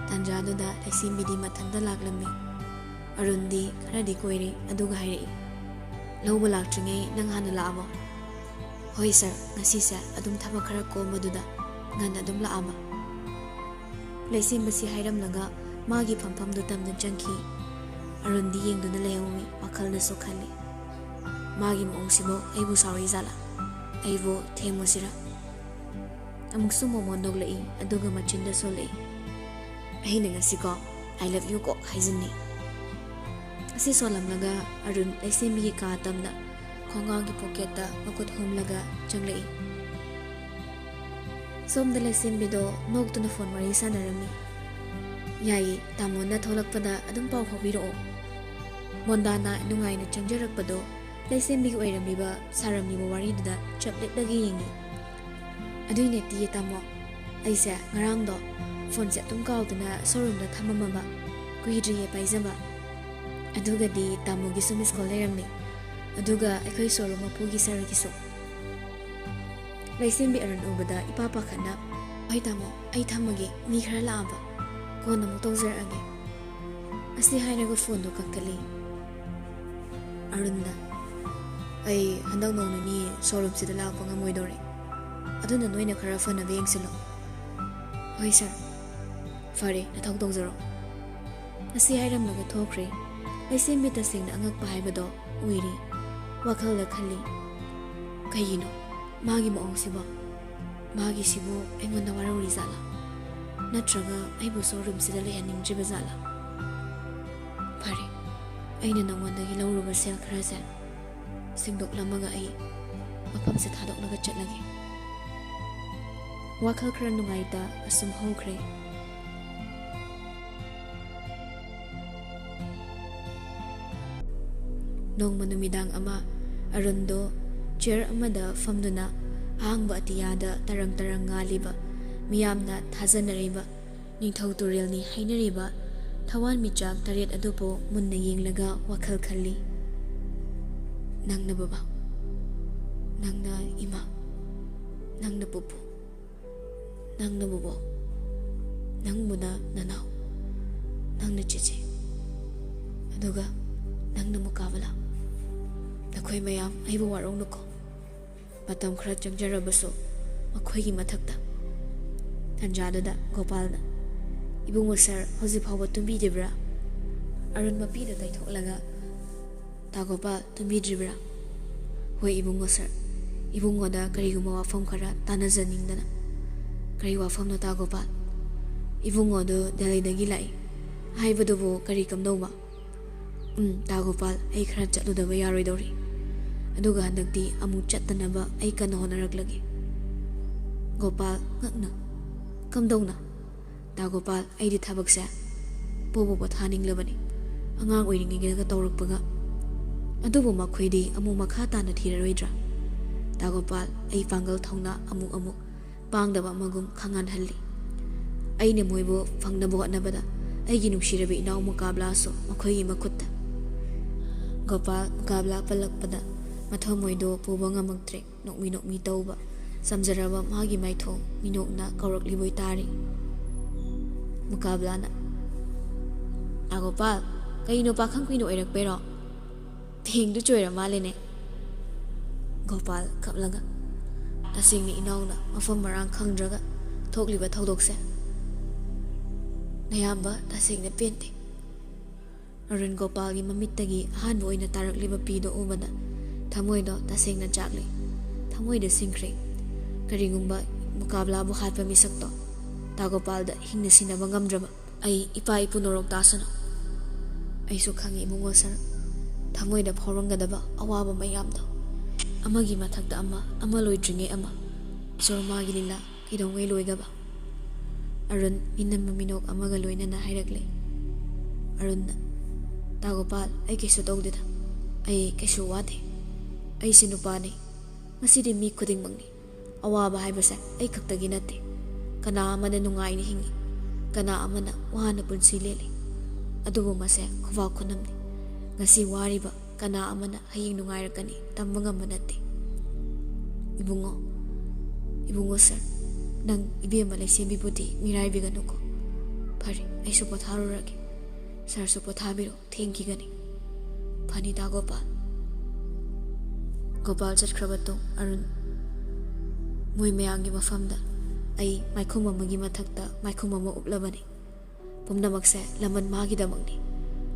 ꯇꯥꯟꯖꯥꯗꯨꯗ ꯂꯩꯁꯦꯝꯕꯤꯗꯤ ꯃꯊꯟꯇ ꯂꯥꯛꯂꯝꯃꯤ꯫ ꯑꯔꯨꯟꯗꯤ ꯈꯔꯗꯤ ꯀꯣꯏꯔꯦ, ꯑꯗꯨꯒ ꯍꯥꯏꯔꯛꯏ, "ꯂꯧꯕ ꯂꯥꯛꯇ꯭ꯔꯤꯉꯩ ꯅꯪ ꯍꯥꯟꯅ ꯂꯥꯛꯑꯕꯣ?" "ꯍꯣꯏ ꯁꯥꯔ, ꯉꯁꯤꯁꯦ ꯑꯗꯨꯝ ꯊꯕꯛ ꯈꯔ ꯀꯣꯝꯕꯗꯨꯗ ꯉꯟꯅ ꯑꯗꯨꯝ ꯂꯥꯛꯑꯕ꯫" ꯂꯩꯁꯦꯝꯕꯁꯤ ꯍꯥꯏꯔꯝꯂꯒ ꯃꯥꯒꯤ ꯐꯝꯐꯝꯗꯨ ꯇꯝꯅ ꯆꯪꯈꯤ꯫ ꯑꯔꯨꯟꯗꯤ ꯌꯦꯡꯗꯨꯅ ꯂꯩꯍꯧꯏ, ꯋꯥꯈꯜꯅꯁꯨ ꯈꯜꯂꯤ, "ꯃꯥꯒꯤ ꯃꯑꯣꯡꯁꯤꯕꯨ ꯑꯩꯕꯨ ꯁꯥꯎꯔꯤ ꯖꯥꯠꯂꯥ? ꯑꯩꯕꯨ ꯊꯦꯝꯃꯨꯁꯤꯔꯥ?" ꯑꯃꯨꯛꯁꯨ ꯃꯣꯃꯣꯟ ꯅꯣꯛꯂꯛꯏ, ꯑꯗꯨꯒ ꯃꯆꯤꯟꯗ ꯁꯣꯜꯂꯛꯏ, "ꯑꯩꯅ ꯉꯁꯤꯀꯣ, 'I love you' ꯀꯣꯛ ꯍꯥꯏꯖꯟꯅꯤ꯫" ꯑꯁꯤ ꯁꯣꯜꯂꯝꯂꯒ ꯑꯔꯨꯟ ꯂꯩꯁꯦꯝꯕꯤꯒꯤ ꯀꯥ ꯇꯝꯅ ꯈꯣꯡꯒ꯭ꯔꯥꯎꯒꯤ ꯄꯣꯀꯦꯠꯇ ꯃꯈꯨꯠ ꯍꯨꯝꯂꯒ ꯆꯪꯂꯛꯏ꯫ ꯁꯣꯝꯗ ꯂꯩꯁꯦꯝꯕꯤꯗꯣ ꯅꯣꯛꯇꯨꯅ ꯐꯣꯟ ꯋꯥꯔꯤ ꯁꯥꯟꯅꯔꯝꯃꯤ꯫ "ꯌꯥꯏꯌꯦ, ꯇꯥꯃꯣꯅ ꯊꯣꯛꯂꯛꯄꯗ ꯑꯗꯨꯝ ꯄꯥꯎ ꯐꯥꯎꯕꯤꯔꯛꯑꯣ꯫" ꯃꯣꯟꯗꯥꯅ ꯅꯨꯡꯉꯥꯏꯅ ꯆꯪꯖꯔꯛꯄꯗꯣ ꯂꯩꯁꯦꯝꯕꯤꯒꯤ ꯑꯣꯏꯔꯝꯂꯤꯕ ꯁꯥꯔꯝꯂꯤꯕ ꯋꯥꯔꯤꯗꯨꯗ ꯆꯞ ꯂꯦꯞꯂꯒ ꯌꯦꯡꯉꯤ꯫ "ꯑꯗꯨꯏ ꯅꯠꯇꯤꯌꯦ ꯇꯥꯃꯣ, ꯑꯩꯁꯦ ꯉꯔꯥꯡꯗꯣ ꯐꯣꯟꯁꯦ ꯑꯗꯨꯝ ꯀꯥꯎꯗꯅ ꯁꯣꯔꯨꯝꯗ ꯊꯝꯃꯝꯃꯕ, ꯀꯨꯏꯗ꯭ꯔꯤꯌꯦ ꯄꯥꯏꯖꯕ꯫ ꯑꯗꯨꯒꯗꯤ ꯇꯥꯃꯣꯒꯤꯁꯨ ꯃꯤꯁ ꯀꯣꯜ ꯂꯩꯔꯝꯃꯤ, ꯑꯗꯨꯒ ꯑꯩꯈꯣꯏ ꯁꯣꯔꯨꯝ ꯃꯄꯨꯒꯤ ꯁꯥꯔꯒꯤꯁꯨ꯫" ꯂꯩꯁꯦꯝꯕꯤ ꯑꯔꯨꯟ ꯎꯕꯗ ꯏꯄꯥ ꯄꯥꯈꯠꯅ, ꯍꯣꯏ ꯇꯥꯃꯣ, ꯑꯩ ꯊꯝꯃꯒꯦ, ꯃꯤ ꯈꯔ ꯂꯥꯛꯑꯕ, ꯀꯣꯟꯅ ꯑꯃꯨꯛ ꯇꯧꯖꯔꯛꯑꯒꯦ꯫ ꯑꯁꯤ ꯍꯥꯏꯔꯒ ꯐꯣꯟꯗꯣ ꯀꯛꯊꯠꯂꯤ꯫ ꯑꯔꯨꯟꯅ, "ꯑꯩ ꯍꯟꯗꯛ ꯅꯣꯡ ꯅꯤꯅꯤ ꯁꯣꯔꯨꯝꯁꯤꯗ ꯂꯥꯛꯄ ꯉꯝꯃꯣꯏꯗꯧꯔꯦ, ꯑꯗꯨꯅ ꯅꯣꯏꯅ ꯈꯔ ꯐꯅꯕ ꯌꯦꯡꯁꯤꯜꯂꯣ꯫" "ꯍꯣꯏ ꯁꯥꯔ, ꯐꯔꯦ, ꯅꯊꯧ ꯇꯧꯖꯔꯣ꯫" ꯑꯁꯤ ꯍꯥꯏꯔꯝꯂꯒ ꯊꯣꯛꯈ꯭ꯔꯦ꯫ ꯑꯩꯁꯦ ꯃꯤꯠ ꯇꯁꯦꯡꯅ ꯑꯉꯛꯄ ꯍꯥꯏꯕꯗꯣ ꯑꯣꯏꯔꯤ꯫ ꯋꯥꯈꯜꯗ ꯈꯜꯂꯤ, "ꯀꯩꯒꯤꯅꯣ ꯃꯥꯒꯤ ꯃꯑꯣꯡꯁꯤꯕꯣ? ꯃꯥꯒꯤꯁꯤꯕꯨ ꯑꯩꯉꯣꯟꯗ ꯋꯥꯔꯧꯔꯤ ꯖꯥꯠꯂꯥ? ꯅꯠꯇ꯭ꯔꯒ ꯑꯩꯕꯨ ꯁꯣꯔꯨꯝꯁꯤꯗ ꯂꯩꯍꯟꯅꯤꯡꯗ꯭ꯔꯤꯕ ꯖꯥꯠꯂꯥ? ꯐꯔꯦ, ꯑꯩꯅ ꯅꯉꯣꯟꯗꯒꯤ ꯂꯧꯔꯨꯕ ꯁꯦꯜ ꯈꯔꯁꯦ ꯁꯦꯡꯗꯣꯛꯂꯝꯃꯒ ꯑꯩ ꯃꯐꯝꯁꯦ ꯊꯥꯗꯣꯛꯂꯒ ꯆꯠꯂꯒꯦ꯫" ꯋꯥꯈꯜ ꯈꯔ ꯅꯨꯡꯉꯥꯏꯇ ꯑꯁꯨꯝ ꯍꯧꯈ꯭ꯔꯦ꯫ ꯅꯣꯡꯃ ꯅꯨꯃꯤꯗꯥꯡ ꯑꯃ ꯑꯔꯨꯟꯗꯣ ꯆꯤꯌꯔ ꯑꯃꯗ ꯐꯝꯗꯨꯅ ꯑꯍꯥꯡꯕ ꯑꯇꯤꯌꯥꯗ ꯇꯔꯪ ꯇꯔꯪ ꯉꯥꯜꯂꯤꯕ, ꯃꯤꯌꯥꯝꯅ ꯊꯥꯖꯅꯔꯤꯕ, ꯅꯤꯡꯊꯧ ꯇꯨꯔꯦꯜꯅꯤ ꯍꯥꯏꯅꯔꯤꯕ ꯊꯋꯥꯟꯃꯤꯆꯥꯛ ꯇꯔꯦꯠ ꯑꯗꯨꯕꯨ ꯃꯨꯟꯅ ꯌꯦꯡꯂꯒ ꯋꯥꯈꯜ ꯈꯜꯂꯤ꯫ "ꯅꯪꯅ ꯕꯕꯥ, ꯅꯪꯅ ꯏꯃꯥ, ꯅꯪꯅ ꯄꯨꯄꯨ, ꯅꯪꯅ ꯕꯣꯕꯣꯛ, ꯅꯪꯕꯨꯅ ꯅꯅꯥꯎ, ꯅꯪꯅ ꯆꯦꯆꯦ, ꯑꯗꯨꯒ ꯅꯪꯅ ꯃꯨꯀꯥꯕꯂꯥ꯫ ꯅꯈꯣꯏ ꯃꯌꯥꯝ ꯑꯩꯕꯨ ꯋꯥꯔꯧꯅꯨꯀꯣ꯫ ꯃꯇꯝ ꯈꯔ ꯆꯪꯖꯔꯕꯁꯨ ꯃꯈꯣꯏꯒꯤ ꯃꯊꯛꯇ꯫" ꯇꯟꯖꯥꯗꯨꯗ ꯒꯣꯄꯥꯜꯅ, "ꯏꯕꯨꯡꯉꯣ ꯁꯥꯔ ꯍꯧꯖꯤꯛ ꯐꯥꯎꯕ ꯇꯨꯝꯕꯤꯗ꯭ꯔꯤꯕ꯭ꯔꯥ?" ꯑꯔꯨꯟ ꯃꯄꯤꯗ ꯇꯩꯊꯣꯛꯂꯒ, "ꯇꯥ ꯒꯣꯄꯥꯜ, ꯇꯨꯝꯕꯤꯗ꯭ꯔꯤꯕ꯭ꯔꯥ?" "ꯍꯣꯏ ꯏꯕꯨꯡꯉꯣ ꯁꯥꯔ, ꯏꯕꯨꯡꯉꯣꯗ ꯀꯔꯤꯒꯨꯝꯕ ꯋꯥꯐꯝ ꯈꯔ ꯇꯥꯟꯅꯖꯅꯤꯡꯗꯅ꯫" "ꯀꯔꯤ ꯋꯥꯐꯝꯅꯣ ꯇꯥ ꯒꯣꯄꯥꯜ?" "ꯏꯕꯨꯡꯉꯣꯗꯨ ꯗꯦꯜꯂꯤꯗꯒꯤ ꯂꯥꯛꯏ ꯍꯥꯏꯕꯗꯨꯕꯨ ꯀꯔꯤ ꯀꯝꯗꯧꯕ?" "ꯎꯝ, ꯇꯥ ꯒꯣꯄꯥꯜ, ꯑꯩ ꯈꯔ ꯆꯠꯂꯨꯗꯕ ꯌꯥꯔꯣꯏꯗꯧꯔꯤ꯫ ꯑꯗꯨꯒ ꯍꯟꯗꯛꯇꯤ ꯑꯃꯨꯛ ꯆꯠꯇꯅꯕ ꯑꯩ ꯀꯟꯅ ꯍꯣꯠꯅꯔꯛꯂꯒꯦ꯫" ꯒꯣꯄꯥꯜ ꯉꯛꯅ, "ꯀꯝꯗꯧꯅ?" "ꯇꯥ ꯒꯣꯄꯥꯜ, ꯑꯩꯗꯤ ꯊꯕꯛꯁꯦ ꯄꯣꯕ ꯄꯣꯊꯥꯅꯤꯡꯂꯕꯅꯤ, ꯑꯉꯥꯡ ꯑꯣꯏꯔꯤꯉꯩꯗꯒ ꯇꯧꯔꯛꯄꯒ꯫ ꯑꯗꯨꯕꯨ ꯃꯈꯣꯏꯗꯤ ꯑꯃꯨꯛ ꯃꯈꯥ ꯇꯥꯅ ꯊꯤꯔꯔꯣꯏꯗ꯭ꯔꯥ?" ꯇꯥ ꯒꯣꯄꯥꯜ, ꯑꯩ ꯄꯥꯡꯒꯜ ꯊꯧꯅꯥ ꯑꯃꯨꯛ ꯑꯃꯨꯛ ꯄꯥꯡꯗꯕ ꯑꯃꯒꯨꯝ ꯈꯪꯍꯟꯍꯜꯂꯤ꯫ ꯑꯩꯅ ꯃꯣꯏꯕꯨ ꯐꯪꯅꯕ ꯍꯣꯠꯅꯕꯗ ꯑꯩꯒꯤ ꯅꯨꯡꯁꯤꯔꯕꯤ ꯏꯅꯥꯎ ꯃꯨꯀꯥꯕꯂꯥꯁꯨ ꯃꯈꯣꯏꯒꯤ ꯃꯈꯨꯠꯇ꯫ ꯒꯣꯄꯥꯜ ꯃꯨꯀꯥꯕꯂꯥ ꯄꯜꯂꯛꯄꯗ ꯃꯊꯃꯣꯏꯗꯣ ꯄꯨꯕ ꯉꯝꯃꯛꯇ꯭ꯔꯦ꯫ ꯅꯣꯛꯃꯤ ꯅꯣꯛꯃꯤ ꯇꯧꯕ ꯆꯝꯖꯔꯕ ꯃꯥꯒꯤ ꯃꯥꯏꯊꯣꯡ ꯃꯤꯅꯣꯛꯅ ꯀꯧꯔꯛꯂꯤꯕꯣꯏ ꯇꯥꯔꯤ꯫ ꯃꯨꯀꯥꯕꯂꯥꯅ, "ꯇꯥ ꯒꯣꯄꯥꯜ, ꯀꯩꯅꯣ ꯄꯥꯈꯪ ꯀꯨꯏꯅ ꯑꯣꯏꯔꯛꯄꯩꯔꯣ? ꯊꯦꯡꯗꯨ ꯆꯣꯏꯔ ꯃꯥꯜꯂꯦꯅꯦ"꯫ ꯒꯣꯄꯥꯜ ꯀꯞꯂꯒ, "ꯇꯁꯦꯡꯅ ꯏꯅꯥꯎꯅ ꯃꯐꯝ ꯃꯔꯥꯡ ꯈꯪꯗ꯭ꯔꯒ ꯊꯣꯛꯂꯤꯕ ꯊꯧꯗꯣꯛꯁꯦ ꯅꯌꯥꯝꯕ ꯇꯁꯦꯡꯅ ꯄꯦꯟꯗꯦ"꯫ ꯑꯔꯨꯟ ꯒꯣꯄꯥꯜꯒꯤ ꯃꯃꯤꯠꯇꯒꯤ ꯑꯍꯥꯟꯕ ꯑꯣꯏꯅ ꯇꯥꯔꯛꯂꯤꯕ ꯄꯤꯗꯣ ꯎꯕꯗ ꯊꯃꯣꯏꯗꯣ ꯇꯁꯦꯡꯅ ꯆꯥꯛꯂꯦ꯫ ꯊꯃꯣꯏꯗ ꯁꯤꯡꯈ꯭ꯔꯦ꯫ ꯀꯔꯤꯒꯨꯝꯕ ꯃꯨꯀꯥꯕꯂꯥꯕꯨ ꯍꯥꯠꯄ ꯃꯤꯁꯛꯇꯣ ꯇꯥ ꯒꯣꯄꯥꯜꯗ ꯍꯤꯡꯅ ꯁꯤꯟꯅꯕ ꯉꯝꯗ꯭ꯔꯕ, ꯑꯩ ꯏꯄꯥ ꯏꯄꯨ ꯅꯣꯔꯣꯛ ꯇꯥꯁꯅꯨ꯫ ꯑꯩꯁꯨ ꯈꯪꯏ ꯏꯕꯨꯡꯉꯣ ꯁꯔ, ꯊꯃꯣꯏꯗ ꯐꯥꯎꯔꯝꯒꯗꯕ ꯑꯋꯥꯕ ꯃꯌꯥꯝꯗꯣ, ꯑꯃꯒꯤ ꯃꯊꯛꯇ ꯑꯃ, ꯑꯃ ꯂꯣꯏꯗ꯭ꯔꯤꯉꯩ ꯑꯃ꯫ ꯏꯁꯣꯔ, ꯃꯥꯒꯤ ꯂꯤꯂꯥ ꯀꯩꯗꯧꯉꯩ ꯂꯣꯏꯒꯕ? ꯑꯔꯨꯟ ꯃꯤꯅꯝꯕ ꯃꯤꯅꯣꯛ ꯑꯃꯒ ꯂꯣꯏꯅꯅ ꯍꯥꯏꯔꯛꯂꯦ꯫ ꯑꯔꯨꯟꯅ, "ꯇꯥ ꯒꯣꯄꯥꯜ, ꯑꯩ ꯀꯩꯁꯨ ꯇꯧꯗꯦꯗ꯫ ꯑꯩ ꯀꯩꯁꯨ ꯋꯥꯗꯦ꯫ ꯑꯩꯁꯦ ꯅꯨꯄꯥꯅꯤ꯫ ꯃꯁꯤꯗꯤ ꯃꯤ ꯈꯨꯗꯤꯡꯃꯛꯅꯤ꯫ ꯑꯋꯥꯕ ꯍꯥꯏꯕꯁꯦ ꯑꯩ ꯈꯛꯇꯒꯤ ꯅꯠꯇꯦ꯫ ꯀꯅꯥ ꯑꯃꯅ ꯅꯨꯡꯉꯥꯏꯅ ꯍꯤꯡꯏ, ꯀꯅꯥ ꯑꯃꯅ ꯋꯥꯅ ꯄꯨꯟꯁꯤ ꯂꯦꯜꯂꯤ꯫ ꯑꯗꯨꯕꯨ ꯃꯁꯦ ꯈꯨꯕꯥꯛ ꯈꯨꯅꯝꯅꯤ꯫ ꯉꯁꯤ ꯋꯥꯔꯤꯕ ꯀꯅꯥ ꯑꯃꯅ ꯍꯌꯦꯡ ꯅꯨꯡꯉꯥꯏꯔꯛꯀꯅꯤ ꯇꯝꯕ ꯉꯝꯕ ꯅꯠꯇꯦ"꯫ "ꯏꯕꯨꯡꯉꯣ, ꯏꯕꯨꯡꯉꯣ ꯁꯔ, ꯅꯪ ꯏꯕꯦꯝꯃ ꯂꯩꯁꯦꯝꯕꯤꯕꯨꯗꯤ ꯃꯤꯔꯥꯏꯕꯤꯒꯅꯨꯀꯣ"꯫ "ꯐꯔꯦ, ꯑꯩꯁꯨ ꯄꯣꯊꯥꯔꯨꯔꯒꯦ꯫ ꯁꯔꯁꯨ ꯄꯣꯊꯥꯕꯤꯔꯣ, ꯊꯦꯡꯈꯤꯒꯅꯤ"꯫ "ꯐꯅꯤ ꯇꯥ ꯒꯣꯄꯥꯜ"꯫ ꯒꯣꯄꯥꯜ ꯆꯠꯈ꯭ꯔꯕ ꯇꯨꯡ ꯑꯔꯨꯟ ꯃꯣꯏ ꯃꯌꯥꯝꯒꯤ ꯃꯐꯝꯗ ꯑꯩ ꯃꯥꯏꯈꯨꯝ ꯑꯃꯒꯤ ꯃꯊꯛꯇ ꯃꯥꯏꯈꯨꯝ ꯑꯃ ꯎꯞꯂꯕꯅꯤ꯫ ꯄꯨꯝꯅꯃꯛꯁꯦ ꯂꯃꯟ ꯃꯥꯒꯤꯗꯃꯛꯅꯤ꯫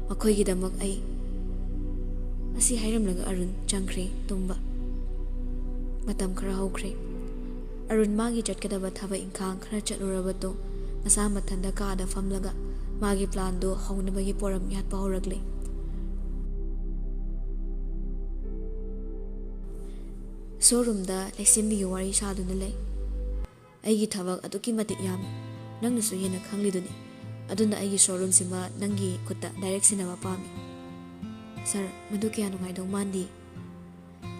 ꯃꯈꯣꯏꯒꯤꯗꯃꯛ ꯑꯩ ꯑꯁꯤ ꯍꯥꯏꯔꯝꯂꯒ ꯑꯔꯨꯟ ꯆꯪꯈ꯭ꯔꯦ ꯇꯨꯝꯕ꯫ ꯃꯇꯝ ꯈꯔ ꯍꯧꯈ꯭ꯔꯦ꯫ ꯑꯔꯨꯟ ꯃꯥꯒꯤ ꯆꯠꯀꯗꯕ ꯊꯕꯛ ꯏꯪꯈꯥꯡ ꯈꯔ ꯆꯠꯂꯨꯔꯕ ꯇꯨꯡ ꯃꯁꯥ ꯃꯊꯟꯇ ꯀꯥꯗ ꯐꯝꯂꯒ ꯃꯥꯒꯤ ꯄ꯭ꯂꯥꯟꯗꯨ ꯍꯧꯅꯕꯒꯤ ꯄꯣꯔꯝ ꯌꯥꯠꯄ ꯍꯧꯔꯛꯂꯦ꯫ ꯁꯣꯔꯨꯝꯗ ꯂꯩꯁꯦꯝꯕꯤꯒꯤ ꯋꯥꯔꯤ ꯁꯥꯗꯨꯅ ꯂꯩ꯫ "ꯑꯩꯒꯤ ꯊꯕꯛ ꯑꯗꯨꯛꯀꯤ ꯃꯇꯤꯛ ꯌꯥꯝꯃꯤ, ꯅꯪꯅꯁꯨ ꯍꯦꯟꯅ ꯈꯪꯂꯤꯗꯨꯅꯤ꯫ ꯑꯗꯨꯅ ꯑꯩꯒꯤ ꯁꯣꯔꯨꯝꯁꯤꯃ ꯅꯪꯒꯤ ꯈꯨꯠꯇ ꯗꯥꯏꯔꯦꯛ ꯁꯤꯟꯅꯕ ꯄꯥꯝꯃꯤ"꯫ "ꯁꯔ, ꯃꯗꯨ ꯀꯌꯥ ꯅꯨꯡꯉꯥꯏꯗꯧ ꯃꯥꯟꯗꯦ"꯫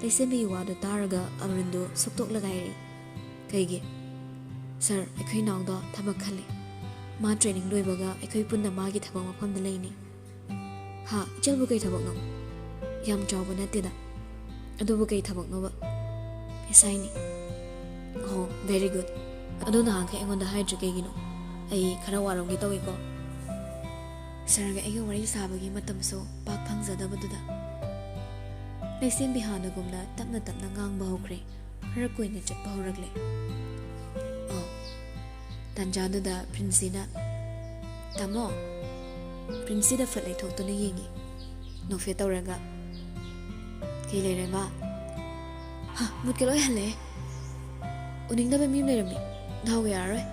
ꯂꯩꯁꯦꯝꯕꯤꯒꯤ ꯋꯥꯗꯨ ꯇꯥꯔꯒ ꯑꯔꯨꯟꯗꯨ ꯁꯨꯛꯇꯣꯛꯂꯒ ꯍꯥꯏꯔꯛꯏ꯫ "ꯀꯩꯒꯤ?" "ꯁꯔ, ꯑꯩꯈꯣꯏ ꯏꯅꯥꯎꯗꯣ ꯊꯕꯛ ꯈꯜꯂꯤ꯫ ꯃꯥ ꯇ꯭ꯔꯦꯅꯤꯡ ꯂꯣꯏꯕꯒ ꯑꯩꯈꯣꯏ ꯄꯨꯟꯅ ꯃꯥꯒꯤ ꯊꯕꯛ ꯃꯐꯝꯗ ꯂꯩꯅꯤ"꯫ "ꯍꯥ? ꯏꯆꯜꯕꯨ ꯀꯩ ꯊꯕꯛꯅꯣ?" "ꯌꯥꯝ ꯆꯥꯎꯕ ꯅꯠꯇꯦꯗ"꯫ "ꯑꯗꯨꯕꯨ ꯀꯩ ꯊꯕꯛꯅꯣꯕ?" "ꯑꯦꯁ ꯑꯥꯏꯅꯤ"꯫ Oh, very good. ꯑꯗꯣ ꯅꯍꯥꯟꯈꯩ ꯑꯩꯉꯣꯟꯗ ꯍꯥꯏꯗ꯭ꯔꯤ ꯀꯩꯒꯤꯅꯣ? ꯑꯩ ꯈꯔ ꯋꯥꯔꯝꯒꯦ ꯇꯧꯏꯀꯣ꯫ ꯁꯥꯔꯒ ꯑꯩꯒ ꯋꯥꯔꯤ ꯁꯥꯕꯒꯤ ꯃꯇꯝꯁꯨ ꯄꯥꯛ ꯐꯪꯖꯗꯕꯗꯨꯗ꯫ ꯂꯩꯁꯦꯝꯕꯤ ꯍꯥꯟꯅꯒꯨꯝꯅ ꯇꯞꯅ ꯇꯞꯅ ꯉꯥꯡꯕ ꯍꯧꯈ꯭ꯔꯦ꯫ ꯈꯔ ꯀꯨꯏꯅ ꯆꯠꯄ ꯍꯧꯔꯛꯂꯦ꯫ ꯑꯣ, ꯇꯥꯟꯖꯥꯗꯨꯗ ꯄ꯭ꯔꯤꯟꯁꯤꯅ, "ꯇꯥꯃꯣ!" ꯄ꯭ꯔꯤꯟꯁꯤꯗ ꯐꯠ ꯂꯩꯊꯣꯛꯇꯨꯅ ꯌꯦꯡꯉꯤ꯫ ꯅꯣꯛꯐꯦꯠ ꯇꯧꯔꯒ, "ꯀꯩ ꯂꯩꯔꯦ ꯃꯥ?" "ꯍꯥ, ꯃꯨꯠꯀ ꯂꯣꯏ ꯍꯜꯂꯦ꯫ ꯎꯅꯤꯡꯗꯕ ꯃꯤ ꯑꯃ ꯂꯩꯔꯝꯃꯤ꯫ ꯗꯥꯎ ꯌꯥꯔꯔꯣꯏ꯫"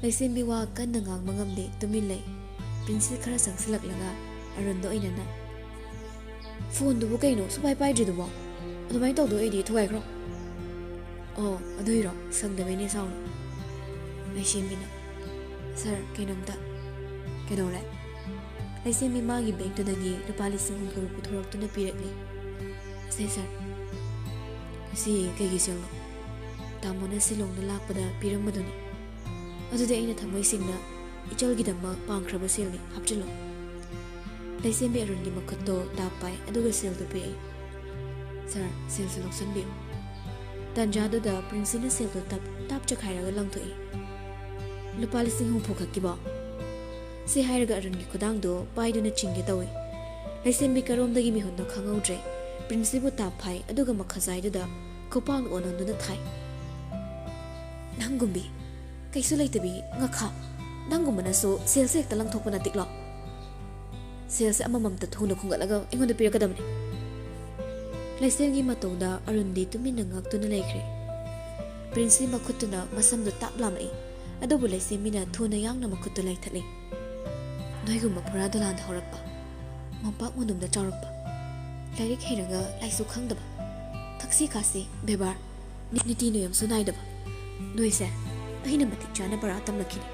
ꯂꯩꯁꯦꯝꯕꯤ ꯋꯥ ꯀꯟꯅ ꯉꯥꯡꯕ ꯉꯝꯗꯦ, ꯇꯨꯃꯤꯟ ꯂꯩ꯫ ꯄ꯭ꯔꯤꯟꯁꯤ ꯈꯔ ꯆꯪꯁꯤꯜꯂꯛꯂꯒ ꯑꯔꯨꯟꯗ ꯑꯣꯏꯅꯅ, "ꯐꯣꯟꯗꯨꯕꯨ ꯀꯩꯅꯣ ꯁꯨꯡꯄꯥꯏ ꯄꯥꯏꯗ꯭ꯔꯤꯗꯨꯕꯣ? ꯑꯗꯨꯃꯥꯏꯅ ꯇꯧꯗꯣꯏ ꯑꯣꯏꯗꯤ ꯊꯨꯒꯥꯏꯈ꯭ꯔꯣ꯫" "ꯑꯣ, ꯑꯗꯨꯏꯔꯣ? ꯁꯪꯗꯕꯩꯅꯦ ꯁꯥꯎꯅꯨ꯫" ꯂꯩꯁꯦꯝꯕꯤꯅ, "ꯁꯥꯔ, ꯀꯩꯅꯣꯝꯇ꯫" "ꯀꯩꯗꯧꯔꯦ?" ꯂꯩꯁꯦꯝꯕꯤ ꯃꯥꯒꯤ ꯕꯦꯒꯇꯨꯗꯒꯤ ꯂꯨꯄꯥ ꯂꯤꯁꯤꯡ ꯍꯨꯝꯐꯨ ꯄꯨꯊꯣꯔꯛꯇꯨꯅ ꯄꯤꯔꯛꯂꯤ꯫ "ꯁꯦ ꯁꯥꯔ, ꯁꯤ ꯀꯩꯒꯤ ꯁꯦꯜꯅꯣ?" "ꯇꯥꯃꯣꯅ ꯁꯤꯂꯣꯡꯗ ꯂꯥꯛꯄꯗ ꯄꯤꯔꯝꯕꯗꯨꯅꯤ꯫" "ꯑꯗꯨꯗꯤ ꯑꯩꯅ ꯊꯃꯣꯏ ꯁꯦꯡꯅ ꯏꯆꯜꯒꯤꯗꯃꯛ ꯄꯥꯡꯈ꯭ꯔꯕ ꯁꯦꯜꯅꯤ, ꯍꯥꯞꯆꯤꯜꯂꯣ꯫" ꯂꯩꯁꯦꯝꯕꯤ ꯑꯔꯨꯟꯒꯤ ꯃꯈꯨꯠꯇꯣ ꯇꯥꯞ ꯄꯥꯏ, ꯑꯗꯨꯒ ꯁꯦꯜꯗꯨ ꯄꯤꯔꯛꯏ꯫ "ꯁꯥꯔ, ꯁꯦꯜꯁꯦ ꯂꯧꯁꯟꯕꯤꯌꯨ꯫" ꯇꯥꯟꯖꯥꯗꯨꯗ ꯄ꯭ꯔꯤꯟꯁꯤꯅ ꯁꯦꯜꯗꯨ ꯇꯞ ꯇꯥꯞ ꯆꯈꯥꯏꯔꯒ ꯂꯪꯊꯣꯛꯏ꯫ "ꯂꯨꯄꯥ ꯂꯤꯁꯤꯡ ꯍꯨꯝꯐꯨ ꯈꯛꯀꯤꯕꯣ?" ꯁꯤ ꯍꯥꯏꯔꯒ ꯑꯔꯨꯟꯒꯤ ꯈꯨꯗꯥꯡꯗꯨ ꯄꯥꯏꯗꯨꯅ ꯆꯤꯡꯒꯦ ꯇꯧꯏ꯫ ꯂꯩꯁꯦꯝꯕꯤ ꯀꯔꯣꯝꯗꯒꯤ ꯃꯤꯍꯨꯟꯅꯣ ꯈꯪꯍꯧꯗ꯭ꯔꯦ꯫ ꯄ꯭ꯔꯤꯟꯁꯤꯕꯨ ꯇꯥꯞ ꯐꯥꯏ, ꯑꯗꯨꯒ ꯃꯈꯖꯥꯏꯗꯨꯗ ꯈꯨꯄꯥꯛꯅ ꯑꯣꯟꯍꯟꯗꯨꯅ ꯊꯥꯏ꯫ "ꯅꯪꯒꯨꯝꯕꯤ, ꯀꯩꯁꯨ ꯂꯩꯇꯕꯤ ꯉꯥꯈꯥ, ꯅꯪꯒꯨꯝꯕꯅꯁꯨ ꯁꯦꯜꯁꯦ ꯍꯦꯛꯇ ꯂꯪꯊꯣꯛꯄ ꯅꯠꯇꯤꯛꯂꯣ? ꯁꯦꯜꯁꯦ ꯑꯃꯃꯝꯇ ꯊꯨꯅ ꯈꯨꯝꯒꯠꯂꯒ ꯑꯩꯉꯣꯟꯗ ꯄꯤꯔꯛꯀꯗꯕꯅꯤ꯫" ꯂꯩꯁꯦꯝꯒꯤ ꯃꯇꯧꯗ ꯑꯔꯨꯟꯗꯤ ꯇꯨꯃꯤꯟꯅ ꯉꯛꯇꯨꯅ ꯂꯩꯈ꯭ꯔꯦ꯫ ꯄ꯭ꯔꯤꯟꯁꯤ ꯃꯈꯨꯠꯇꯨꯅ ꯃꯁꯝꯗꯨ ꯇꯥꯞ ꯂꯥꯝꯃꯛꯏ, ꯑꯗꯨꯕꯨ ꯂꯩꯁꯦꯝꯕꯤꯅ ꯊꯨꯅ ꯌꯥꯡꯅ ꯃꯈꯨꯠꯇꯨ ꯂꯩꯊꯠꯂꯤ꯫ "ꯅꯣꯏꯒꯨꯝꯕ ꯐꯨꯔꯥ ꯗꯣꯂꯥꯟꯗ ꯍꯧꯔꯛꯄ, ꯃꯣꯝꯄꯥꯛ ꯃꯅꯨꯡꯗ ꯆꯥꯎꯔꯛꯄ, ꯂꯥꯏꯔꯤꯛ ꯍꯩꯔꯒ ꯂꯥꯏꯁꯨ ꯈꯪꯗꯕ, ꯊꯛꯁꯤ ꯈꯥꯁꯤ, ꯕꯦꯕꯥꯔ, ꯅꯤ-, ꯅꯤꯇꯤ ꯅꯤꯌꯝꯁꯨ ꯅꯥꯏꯗꯕ ꯅꯣꯏꯁꯦ ꯑꯩꯅ ꯃꯇꯤꯛ ꯆꯥꯅ ꯄꯔꯥ ꯇꯝꯂꯛꯈꯤꯅꯤ꯫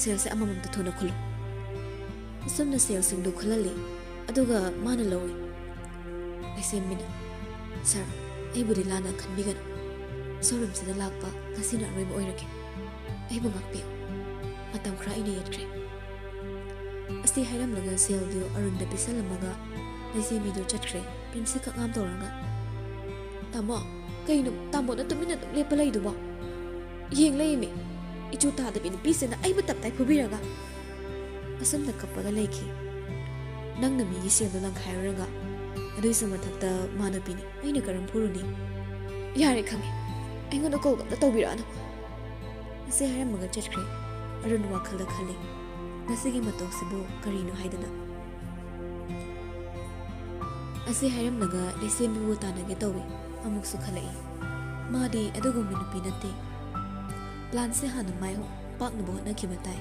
ꯁꯦꯜꯁꯦ ꯑꯃꯃꯝꯇ ꯊꯨꯅ ꯈꯨꯜꯂꯨ꯫" ꯑꯁꯨꯝꯅ ꯁꯦꯜꯁꯤꯡꯗꯨ ꯈꯨꯜꯍꯜꯂꯤ, ꯑꯗꯨꯒ ꯃꯥꯅ ꯂꯧꯏ꯫ ꯂꯩꯁꯦꯝꯕꯤꯅ, "ꯁꯥꯔ, ꯑꯩꯕꯨꯗꯤ ꯂꯥꯟꯅ ꯈꯟꯕꯤꯒꯅꯨ꯫ ꯁꯣꯔꯨꯝꯁꯤꯗ ꯂꯥꯛꯄ ꯉꯁꯤꯅ ꯑꯔꯣꯏꯕ ꯑꯣꯏꯔꯒꯦ꯫ ꯑꯩꯕꯨ ꯉꯥꯛꯄꯤꯌꯨ꯫ ꯃꯇꯝ ꯈꯔ ꯑꯩꯅ ꯌꯦꯠꯈ꯭ꯔꯦ꯫" ꯑꯁꯤ ꯍꯥꯏꯔꯝꯂꯒ ꯁꯦꯜꯗꯨ ꯑꯔꯨꯟꯗ ꯄꯤꯁꯜꯂꯝꯃꯒ ꯂꯩꯁꯦꯝꯕꯤꯗꯨ ꯆꯠꯈ꯭ꯔꯦ꯫ ꯄ꯭ꯔꯤꯟꯁꯤ ꯀꯛꯉꯥꯝ ꯇꯧꯔꯒ, "ꯇꯥꯃꯣ, ꯀꯩꯅꯣ ꯇꯥꯃꯣꯅ ꯇꯨꯃꯤꯟꯅ ꯑꯗꯨꯝ ꯂꯦꯞꯄ ꯂꯩꯗꯨꯕꯣ? ꯌꯦꯡ ꯂꯩꯃꯤ, ꯏꯆꯨ ꯇꯥꯗꯕꯤ ꯅꯨꯄꯤꯁꯤꯅ ꯑꯩꯕꯨ ꯇꯞꯇꯥꯏ ꯐꯨꯕꯤꯔꯒ꯫ ꯑꯁꯨꯝꯅ ꯀꯞꯄꯒ ꯂꯩꯈꯤ꯫ "ꯅꯪꯅ ꯃꯤꯒꯤ ꯁꯦꯜꯗꯣ ꯂꯪꯈꯥꯏꯔꯨꯔꯒ, ꯑꯗꯨꯏꯁꯨ ꯃꯊꯛꯇ ꯃꯥ ꯅꯨꯄꯤꯅꯤ, ꯑꯩꯅ ꯀꯔꯝ ꯐꯨꯔꯨꯅꯤ?" "ꯌꯥꯔꯦ, ꯈꯪꯉꯦ, ꯑꯩꯉꯣꯟꯗ ꯀꯣꯜꯒ ꯑꯝꯇ ꯇꯧꯕꯤꯔꯛꯑꯅꯨ꯫" ꯑꯁꯤ ꯍꯥꯏꯔꯝꯃꯒ ꯆꯠꯈ꯭ꯔꯦ꯫ ꯑꯔꯨꯟ ꯋꯥꯈꯜꯗ ꯈꯜꯂꯤ, "ꯃꯁꯤꯒꯤ ꯃꯇꯧꯁꯤꯕꯨ ꯀꯔꯤꯅꯣ ꯍꯥꯏꯗꯅ?" ꯑꯁꯤ ꯍꯥꯏꯔꯝꯂꯒ ꯂꯩꯁꯦꯝꯕꯤꯕꯨ ꯇꯥꯟꯅꯒꯦ ꯇꯧꯏ꯫ ꯑꯃꯨꯛꯁꯨ ꯈꯜꯂꯛꯏ, ꯃꯥꯗꯤ ꯑꯗꯨꯒꯨꯝꯕ ꯅꯨꯄꯤ ꯅꯠꯇꯦ꯫ ꯄ꯭ꯂꯥꯟꯁꯦ ꯍꯥꯟꯅ ꯃꯥꯏ ꯄꯥꯛꯅꯕ ꯍꯣꯠꯅꯈꯤꯕ ꯇꯥꯏ꯫